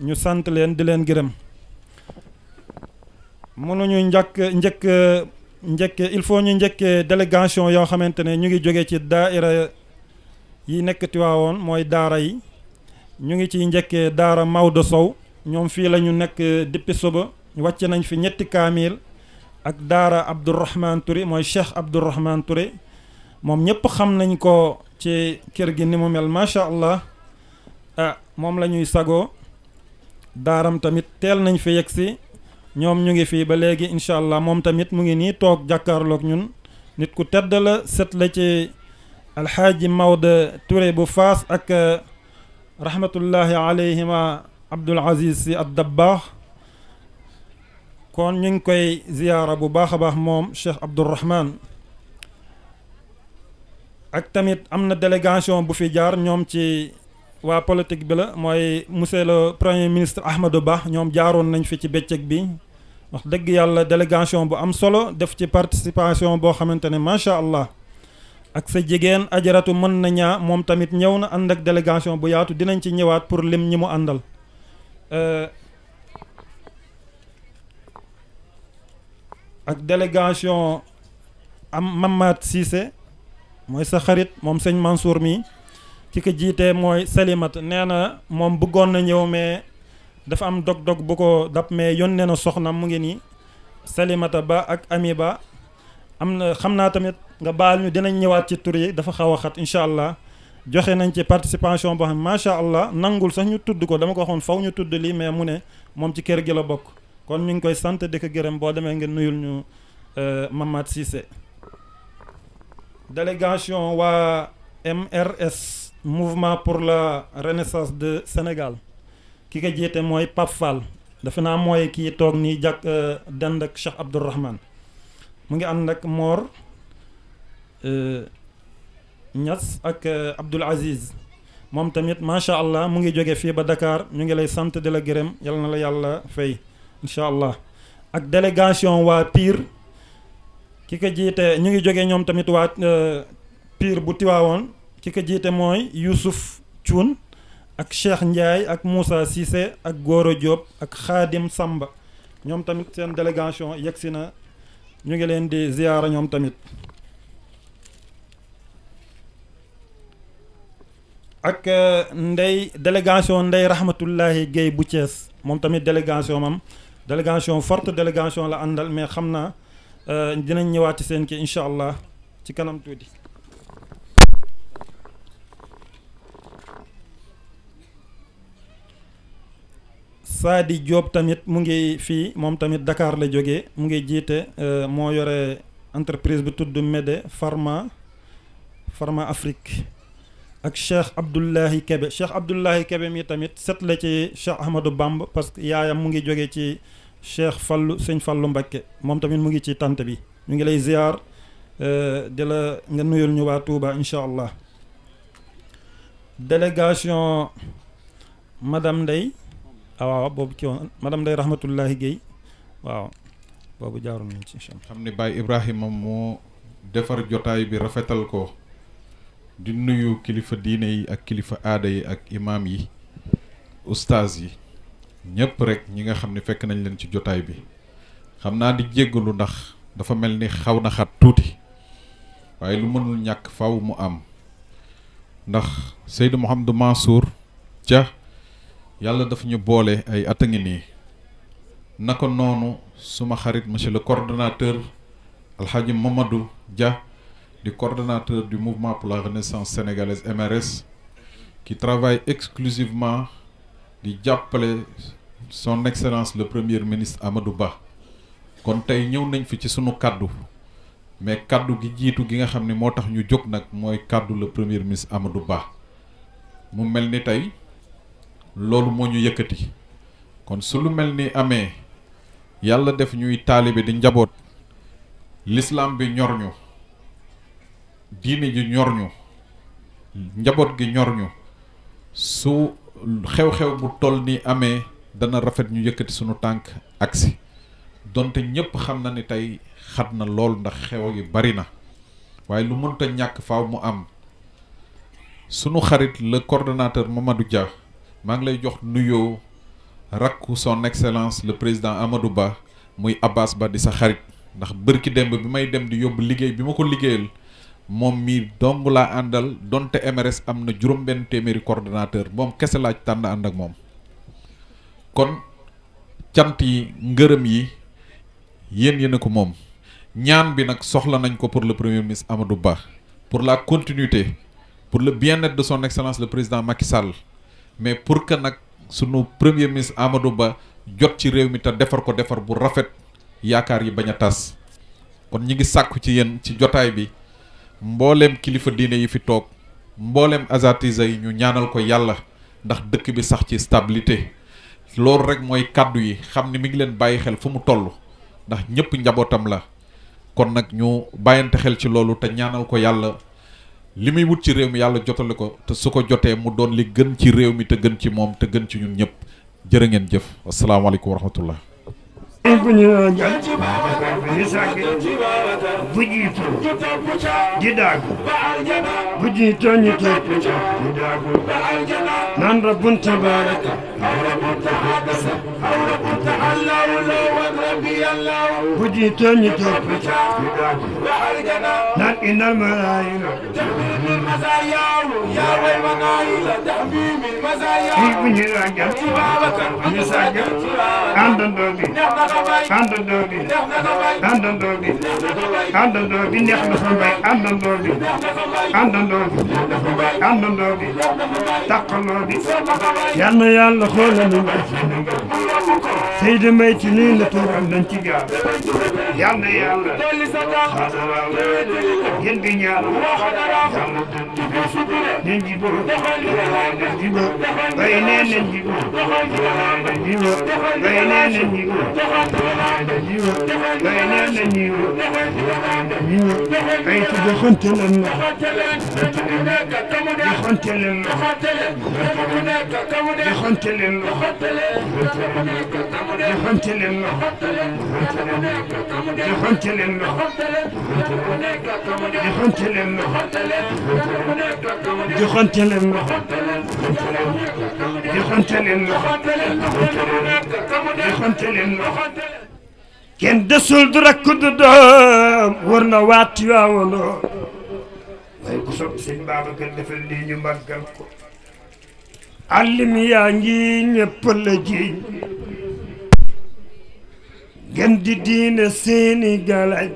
ñu sant leen di leen gërëm mënuñu njëkk il faut ñu njëkkee délégation yoo xamante ne ñu ngi jóge ci daaira yi nekk Tiwaawoon mooy daara yi ñu ngi ciy njëkkee daara Maodo Sow ñoom fii la ñu nekk depuis suba wàcc nañ fi ñetti kaamil ak daara Abdourahman Touré mooy Cheikh Abdourahman Touré moom ñëpp xam nañ ko ci kër gi ni mu mel macha allah moom la ñuy sagoo daaram tamit teel nañ fi yegg si ñoom ñu ngi fii ba léegi incha allah moom tamit mu ngi nii toog jàkkaarloog ñun nit ku tedd la set la ci alxaaji Maodo Touré bu Faas ak rahmatullahi alayhima Abdul Aziz si ad Dabbaax kon ñu ngi koy ziyaara bu baax a baax moom Cheikh Abdourahman ak tamit am na délégation bu fi jaar ñoom ci waa politique bi la mooy monsieur le premier ministre Ahmadou Ba ñoom jaaroon nañ fi ci bëccëg bi wax dëgg yàlla délégation bu am solo def ci participation boo xamante ne macha allah ak sa jigéen ajaratu mën na ñaa moom tamit ñëw na ànd ak délégation bu yaatu dinañ ci ñëwaat pour lim ñi mu àndal ak délégation am Mamad Cissé mooy sa xarit moom sëñ Mansour mi ki ko jiitee mooy Salimata nee na moom bëggoon na ñëw mais dafa am dog-dog bu ko dab mais yónnee na soxna mu ngi nii Salimata Ba ak Ami Ba am na xam naa tamit nga baal ñu dinañ ñëwaat ci tur yi dafa xaw a xat incha allah joxe nañ ci participation boo xam macha allah nangul sax ñu tudd ko dama ko waxoon faw ñu tudd lii mais mu ne moom ci kër gi la bokk kon ñu ngi koy sant di ko gërëm boo demee ngeen nuyul ñu Mamad Cissé délégation waa MRS mouvement pour la renaissance de Sénégal ki ko jiite mooy Pape Fall defe naa mooy kii toog nii jàkk dend ak Cheikh Abdourahmane mu ngi ànd ak Mor Niass ak Abdoul Aziz moom tamit macha allah mu ngi jóge fii ba Dakar ñu ngi lay sant di la gërëm yal na la yàlla fay incha allah ak délégation waa Pire ki ko jiite ñu ngi jóge ñoom tamit waa Pire bu Tiwaawoon ki ko jiite mooy Youssouf Thioune ak Cheikh Ndiaye ak Moussa Cissé ak Goro Diop ak Khadim Samba ñoom tamit seen délégation yegsi na ñu ngi leen di ziyaara ñoom tamit ak ndey délégation ndey Rahmatullahi Guèye bu Thiès moom tamit délégation forte délégation la àndal mais xam naa dinañ ñëwaat ci seen ki incha allah ci kanam tuuti. Sadi Diop tamit mu ngi fii moom tamit Dakar la jógee mu ngi jiite moo yore entreprise bi tudd Médé Pharma Afrique ak Cheikh Abdoulahi Kebe mi tamit set la ci Cheikh Ahmadou Bamba parce que yaayam mu ngi jógee ci Cheikh Sëñ Fallu Mbakke moom tamit mu ngi ci tante bi ñu ngi lay ziar di la nga nuyul ñu waa Touba incha allah délégation madame Ndeye waaw boobu ci woon madame Ndeye Rahmatullahi Guèye waaw boobu jaaroon nañ ci xam ne Baye Ibrahima moo defar jotaay bi rafetal ko di nuyu kilifa diine yi ak kilifa aada yi ak imaam yi ustaas yi ñëpp rek ñi nga xam ne fekk nañ leen ci jotaay bi xam naa di jéggalu ndax dafa mel ni xaw na xat tuuti waaye lu mënul ñàkk faw mu am ndax Seydou Mouhamadou Mansour Dia yàlla dafa ñu boole ay at a ngi nii naka noonu suma xarit monsieur le coordonnateur Alhaji Mamadou Dia du coordonnateur du mouvement pour la renaissance sénégalaise MRS qui travaille exclusivement di jàppale son excellence le premier ministre Amadou Ba kon tey ñëw nañ fi ci sunu kaddu mais kaddu gi jiitu gi nga xam ne moo tax ñu jóg nag mooy kaddu le premier ministre Amadou Ba mu mel ni tey loolu moo ñu yëkkati kon su lu mel ni amee yàlla def ñuy taalibe di njaboot l'islam bi ñor ñu diine ji ñor ñu njaboot gi ñor ñu su xew-xew bu toll ni amee dana rafet ñu yëkkati sunu tànk agsi donte ñépp xam na ni tey xat na lool ndax xew yi bari na waaye lu mënta ñàkk faaw mu am sunu xarit le coordonnateur Mamadou Dia maa ngi lay jox nuyoo rakku son excellence le président Amadou Ba muy Abbas Ba di sa xarit ndax bërki démb bi may dem di yóbbu liggéey bi ma ko liggéeyal moom mii dong laa àndal donte MRS am na juróom-benn téeméeri coordonnateur moom kese laaj tànn ànd ak moom kon cant yi ngërëm yi yéen a ko moom ñaan bi nag soxla nañ ko pour le premier ministre Amadou Ba pour la continuité pour le bien-être de son excellence le président Macky Sall mais pour que nag sunu premier ministre Amadou Ba jot ci réew mi te defar ko defar bu rafet yaakaar yi bañ a tas kon ñi ngi sàkku ci yéen ci jotaay bi mbooleem kilifa diine yi fi toog mbooleem asatisa yi ñu ñaanal ko yàlla ndax dëkk bi sax ci stabilité loolu rek mooy kàddu yi xam ni mi ngi leen bàyyi xel fu mu toll ndax ñëpp njabootam la kon nag ñu bàyyante xel ci loolu te ñaanal ko yàlla li muy wut ci réew mi yàlla jotale ko te su ko jotee mu doon li gën ci réew mi te gën ci moom te gën ci ñun ñëpp jërë ngeen jëf asalaamaaleykum wa rahmatullah bu ñu jàll bu ñu sàgg bu jiitu di daagu bu jiitoo ñu topp di daagu naan rabbun tabaraka bu jiitoo ñu topp di daagu naan innal malaayika bu ñu ràggal bu ñu sàgg àndandoo bi àndandoo bi neex na fa mbay àndandoo bi taqaloo bi yal na yàlla xoolal ñu mbay Seydi Mbay ci nii la tuuram nañ ci gaal yal na yàlla xaaral yéen bi ñaar yàlla nañ ji bo nañ ji bo bay nee nañ ji bo nañ ji bo bay nee nañ ji bo nañ ji bo bay nee nañ ji bo ay ci joxante leen la joxante leen la joxante leen la joxante leen la joxante leen la joxante leen la joxante leen la joxante leen la joxante leen la kenn desul du rakk du doom war na waat Tiwaawanoo waaye ku sopp sëñ Babacar defal lii ñu màggal ko àllim yaa ngi ñëpp la jiiñ gën di diine seeni galañ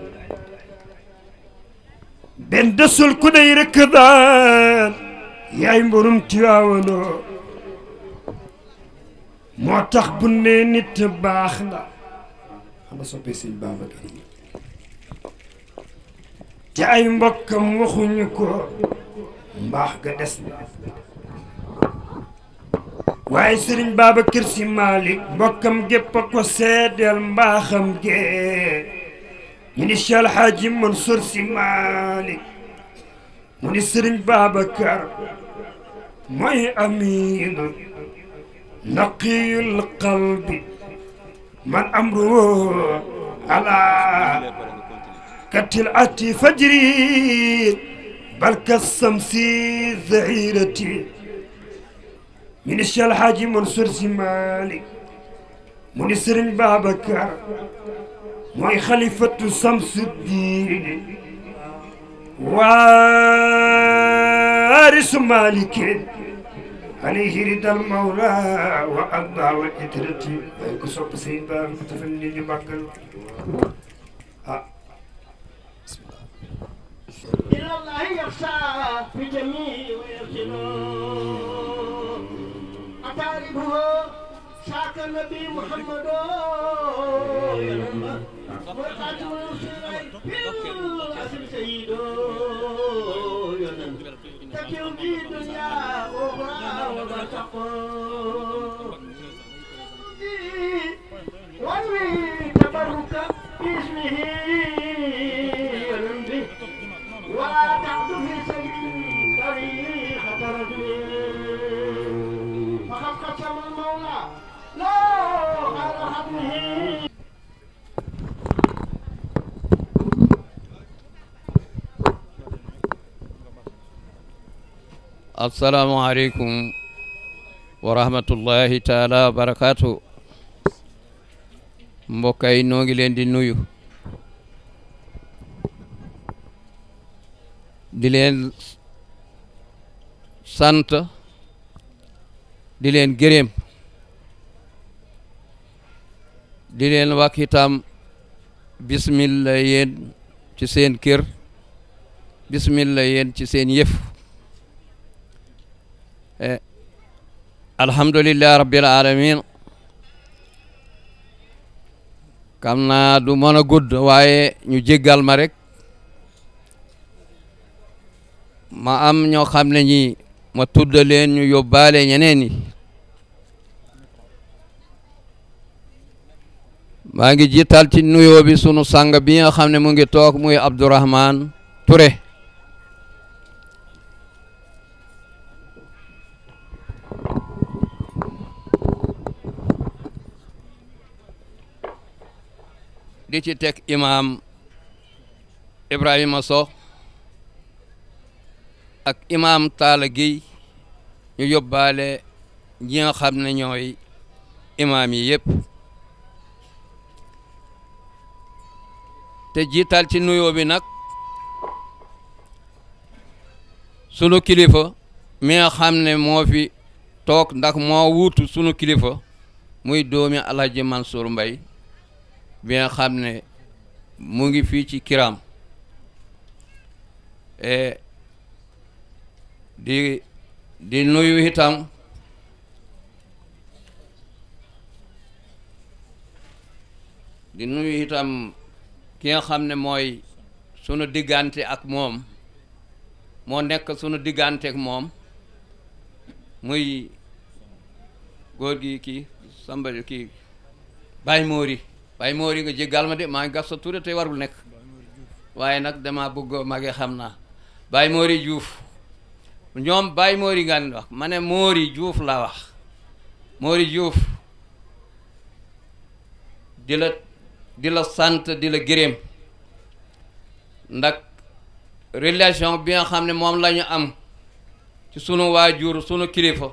benn desul ku dey rek daan yaay mburum Tiwaawanoo moo tax bu ne nit baax na xama soppee sëñ Babacar yi te ay mbokkam waxuñu ko mbaax ga des na waaye sëriñ Babacar Si Maalik mbokkam gépp a ko seedeel mbaaxam gee ñu ni Cheikh Alhaaji Mansour Si Maalik mu ni sëriñ Babacar mooy amiinu naqiyul qalbi man amruhu ala katil ati fajri bal kasamsi zahirati من الشيخ الحاج منصور سي مالك من سرين بابكر موي خليفة شمس الدين وارث مالك عليه رضا المولى وأرضى والإترة كسوب سيد بابكر تفني بكر إلى الله يخشى في جميع ويرجلون أتعرفه شاك النبي محمد وقاتل الرسول في الأسر سيد تكيو في الدنيا أخرى وما تقول وانوي تبرك باسمه ولا تعد في سيد طريقة رجل فقد قسم المولى لا على حبله السلام عليكم ورحمة الله تعالى وبركاته mbokk yi noo ngi leen di nuyu di leen sant di leen gërëm di leen wax itam bismillah yéen ci seen kër bismillah yéen ci seen yëf alhamdulillah rabbil alamin xam naa du mën a gudd waaye ñu jéggal ma rek ma am ñoo xam ne ñi ma tudd leen ñu yóbbaale ñeneen ñi maa ngi jiital ci nuyoo bi sunu sang bi nga xam ne mu ngi toog muy Abdourahman Touré di ci teg imam Ibrahima Sow ak imam Talla Gueye ñu yóbbaale ñi nga xam ne ñooy imam yi yëpp te jiital ci nuyoo bi nag sunu kilifa mi nga xam ne moo fi toog ndax moo wuutu sunu kilifa muy doomi Alhaji Mansour Mbaye bi nga xam ne mu ngi fii ci Kiram di nuyu itam di nuyu itam ki nga xam ne mooy sunu diggante ak moom moo nekk sunu diggante ak moom muy góor gi kii Samba kii Baye Mori nga jéggal ma de maa ngi gas sa tur te warul nekk waaye nag dama bëgg mage xam naa Baye Mori Diouf ñoom Baye Mori nga wax ma ne Mori Diouf laa wax Mori Diouf di la sant di la gërëm ndax relation bi nga xam ne moom la ñu am ci sunu waajur sunu kilifa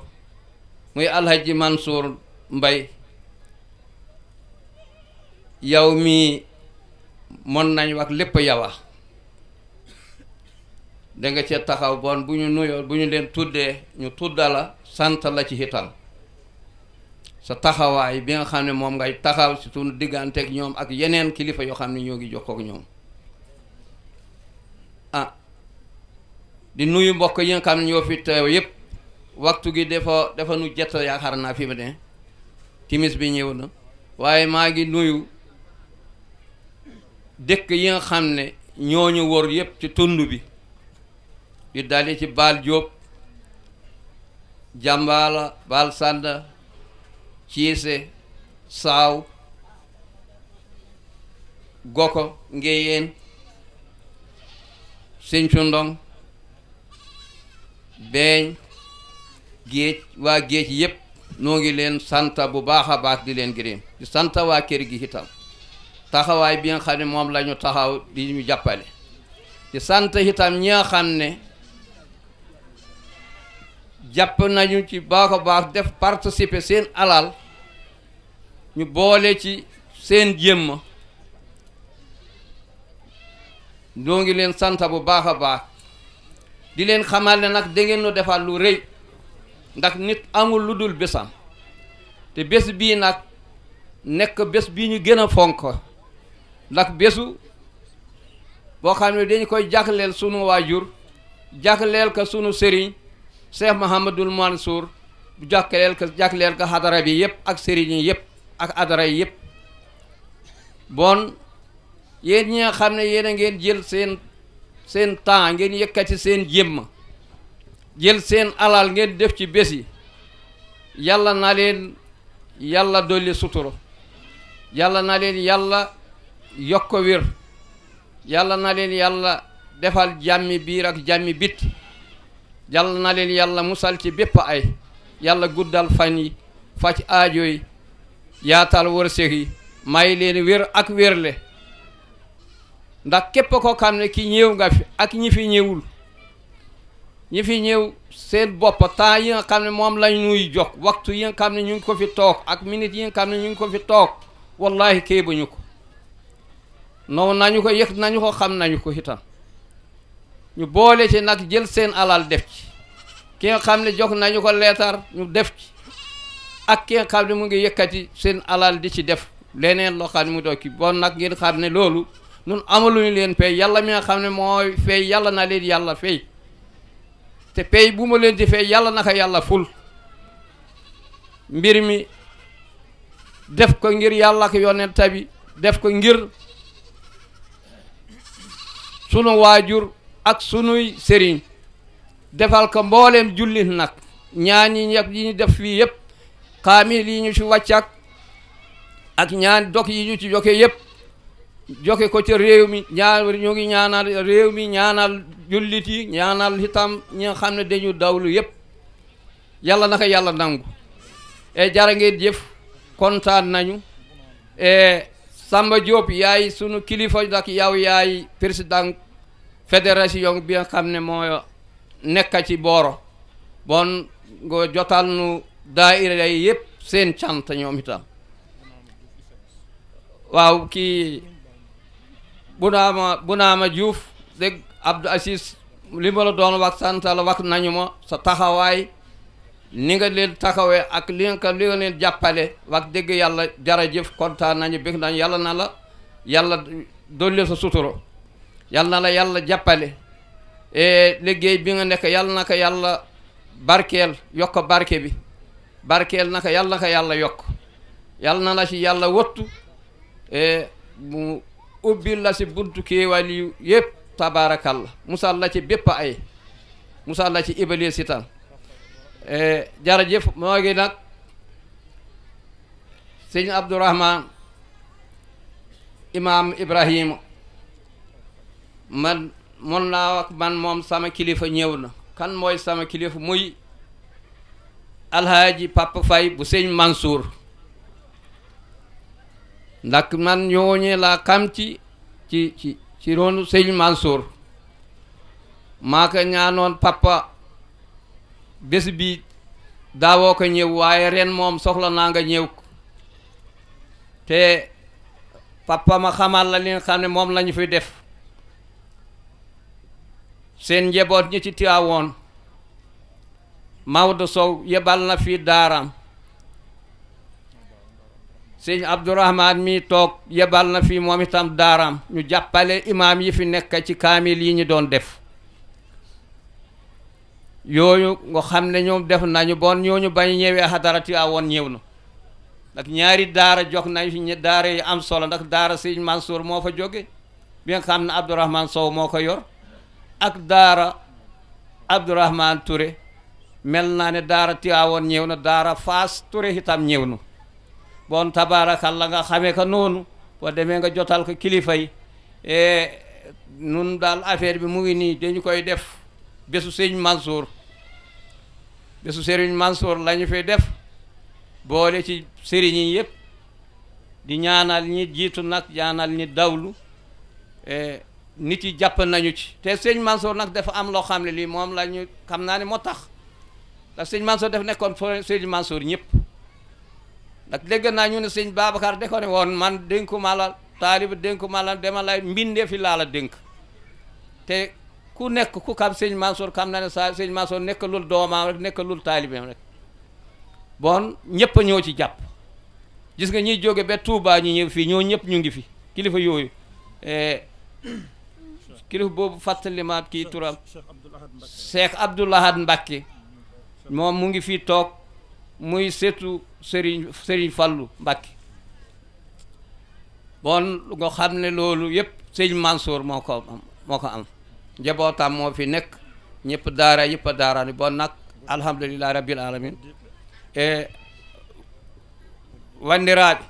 muy Alhaji Mansour Mbaye yow mi mën nañ wax lépp yow da nga cee taxaw bon bu ñu nuyoo bu ñu leen tuddee ñu tuddala sant la ci itam sa taxawaay bi nga xam ne moom ngay taxaw ci sunu digganteeg ñoom ak yeneen kilifa yoo xam ne ñoo ngi jokkoo ak ñoom di nuyu mbokk yi nga xam ne ñoo fi teew yépp waxtu gi dafa nu jett yaakaar naa fi mu ne timis bi ñëw na waaye maa ngi nuyu dëkk yi nga xam ne ñooñu wër yépp ci tund bi di dali ci Baal Jóob Jàmbaala Baal Sànda Ciise Saaw Goko Ngéyeen Sinthiou Ndong Beeñ géej waa géej yépp noo ngi leen santa bu baax a baax di leen gërëm di santa waa kër gi itam taxawaay bi nga xam ne moom la ñu taxaw di ñu jàppale di sant itam ñi nga xam ne jàpp nañu ci baax a baax def participer seen alal ñu boole ci seen jëmm noo ngi leen sant bu baax a baax di leen xamal ne nag da ngeen nu defal lu rëy ndax nit amul lu dul bésam te bés bii nag nekk bés bii ñu gën a fonk ndax bésu boo xam ne dañu koy jagleel sunu waajur jagleel ko sunu sëriñ Cheikh Mouhamadul Mansour jagleel ko xadara bi yëpp ak sëriñ yi yëpp ak adara yi yëpp bon yéen ñi nga xam ne yéen a ngeen jël seen temps ngeen yëkkati seen jëmm jël seen alal ngeen def ci bés yi yàlla na leen yàlla dolli suturo yàlla na leen yàlla yokk wér yàlla na leen yàlla defal jàmmi biir ak jàmmi bit yàlla na leen yàlla musal ci bépp ay yàlla guddal fan yi faj aajo yi yaatal wërsëg yi may leen wér ak wérle ndax képp ko xam ne ki ñëw nga fi ak ñi fi ñëwul ñi fi ñëw seen bopp temps yi nga xam ne moom lañ nuy jox waxtu yi nga xam ne ñu ngi ko fi toog ak minute yi nga xam ne ñu ngi ko fi toog wallahi kéebuñu ko noonu nañu ko yëg nañu ko xam nañu ko itam ñu boole ci nag jël seen alal def ci ki nga xam ne jox nañu ko leetar ñu def ci ak ki nga xam ne mu ngi yëkkati seen alal di ci def leneen loo xam ne mu doon ki bon nag ngeen xam ne loolu nun amaluñu leen pay yàlla mi nga xam ne mooy fay yàlla na leen yàlla fay te pay bu ma leen di fay yàlla naka yàlla ful mbir mi def ko ngir yàlla ak yonent bi def ko ngir sunu waajur ak sunuy sëriñ defal ko mbooleem jullit nag ñaan yi ñu def fii yëpp kaamil yi ñu ci wàccak ak ñaan dog yi ñu ci joxe yëpp joxe ko ci réew mi ñu ngi ñaanal réew mi ñaanal jullit yi ñaanal itam ñi nga xam ne dañu dawlu yëpp yàlla naka yàlla nangu e jara ngeen jëf kontaan nañu e Samba Diop yaay sunu kilifa dak yow yaay président fédération bi nga xam ne moo nekk ci Boro bon nga jotal nu daayira yi yëpp seen cant ñoom itam waaw kii Bunaama Diouf dégg Abdou Assis li ma la doon wax sant la wax nañu ma sa taxawaay ni nga leen taxawee ak li nga leen jàppale wax dëgg yàlla jërëjëf kontaan nañu bëgg nañu yàlla na la yàlla dolli sa suturo yàlla na la yàlla jàppale liggéey bi nga nekk yàlla na ko yàlla barkeel yokk barke bi barkeel naka yàlla yokk yàlla na la ci yàlla wottu mu ubbil la si buntu kéewal yi yëpp tabarakallah musal la ci bépp ay musal la ci iblis itam jërëjëf moo ngi nag sëñ Abdourahman imam Ibrahima man mon naa wax man moom sama kilifa ñëw na kan mooy sama kilifa muy alhaaji Papa Faye bu sëñ Mansour ndax man ñooñee laa xam ci roonu sëñ Mansour maa ko ñaanoon papa bés bi daawoo ko ñëw waaye ren moom soxla naa nga ñëw ko te papa ma xamal la li nga xam ne moom la ñu fi def seen njaboot ñi ci Tiwaawoon Maodo Sow yebal na fii daaraam sëñ Abdourahman mi toog yebal na fii moom itam daaraam ñu jàppale imaam yi fi nekk ci kaamil yi ñu doon def yooyu nga xam ne ñoom def nañu bon ñooñu bañ ñëwee xadara Tiwaawoon ñëw na ndax ñaari daara jox nañ fi daara yi am solo ndax daara sëñ Mansour moo fa jóge bi nga xam ne Abdourahman Sow moo ko yor ak daara Abdourahman Touré mel naa ne daara Tiwaawoon ñëw na daara Faas Touré itam ñëw na bon tabaarakalla nga xamee ko noonu boo demee nga jotal ko kilifa yi nun daal affaire bi mu ngi nii dañu koy def bésu sëñ Mansour bésu sëriñ Mansour la ñu fay def boole ci sëriñ yi yëpp di ñaanal ñi jiitu nag ñaanal ñi dawlu nit yi jàpp nañu ci te sëñ Mansour nag dafa am loo xam ne lii moom la ñu xam naa ne moo tax ndax sëñ Mansour daf nekkoon fo sëñ Mansour ñëpp ndax dégg naa ñu ne sëñ Babacar de ko ne woon man dénkuma la taaliba dénkuma la dema lay mbindee fi laa la dénk te ku nekk ku xam sëñ Mansour xam na ne sa sëñ Mansour nekk lul doomam rek nekk lul taalibeem rek bon ñëpp a ñëw ci jàpp gis nga ñiy jóge ba Touba ñi ñëw fii ñoo ñëpp ñu ngi fi kilifa yooyu kilifa boobu fàttali ma kii turam Cheikh Abdoul Ahad Mbacké moom mu ngi fii toog muy seetu Serigne Fallou Mbacké bon nga xam ne loolu yëpp sëñ Mansour moo ko am njabootam moo fi nekk ñëpp daara yëpp a daara ni bon nag alhamdulillahi rabbil alamin wanndiraaɓe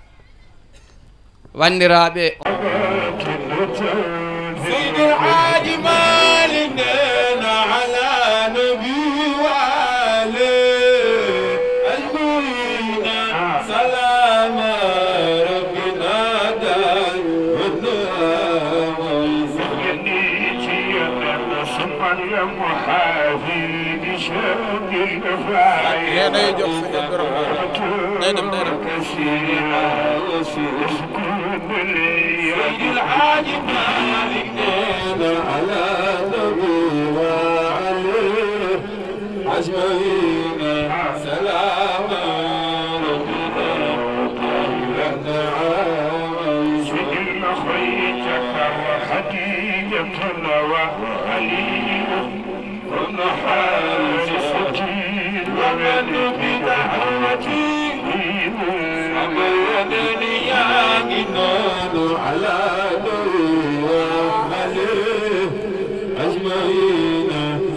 سيد الحاج مالك دينا على نبي وآله أجمعين سلام ربنا دار يا محافظ شوق الكفاية يا نيجو سيد الحاج مالك دينا على نبي وآله أجمعين سلام ربنا سجل خيتك وخديجة وعلي ونحاس سجيل ومن بدعوتي أبينني يا جنان على نور وعليه أجمعين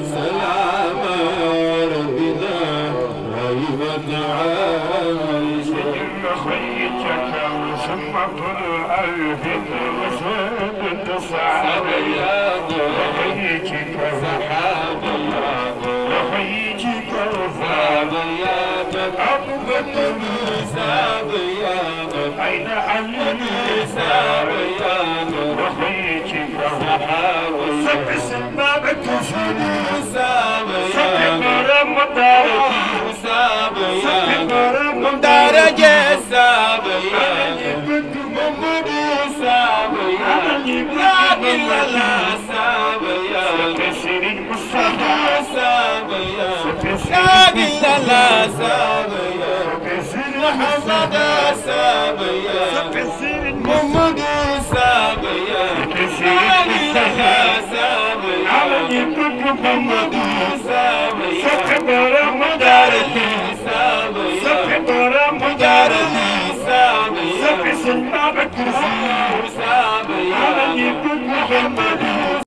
سلام ربنا ريبا عايش سجل خيتك وسمط الألف وساد التصعب لخيتك لخيتك أقبل أين علمي لخيتك سبس بابك سبق رمضان سبق رمضان درجة سابيا محمد سابيا لكن لا سابيا تسير المصطفى سابيا لكن لا سابيا محمد سابيا محمد سابيا لكن لا سابيا محمد سابيا سبق رمضان سابيا سن بابك على يكون محمد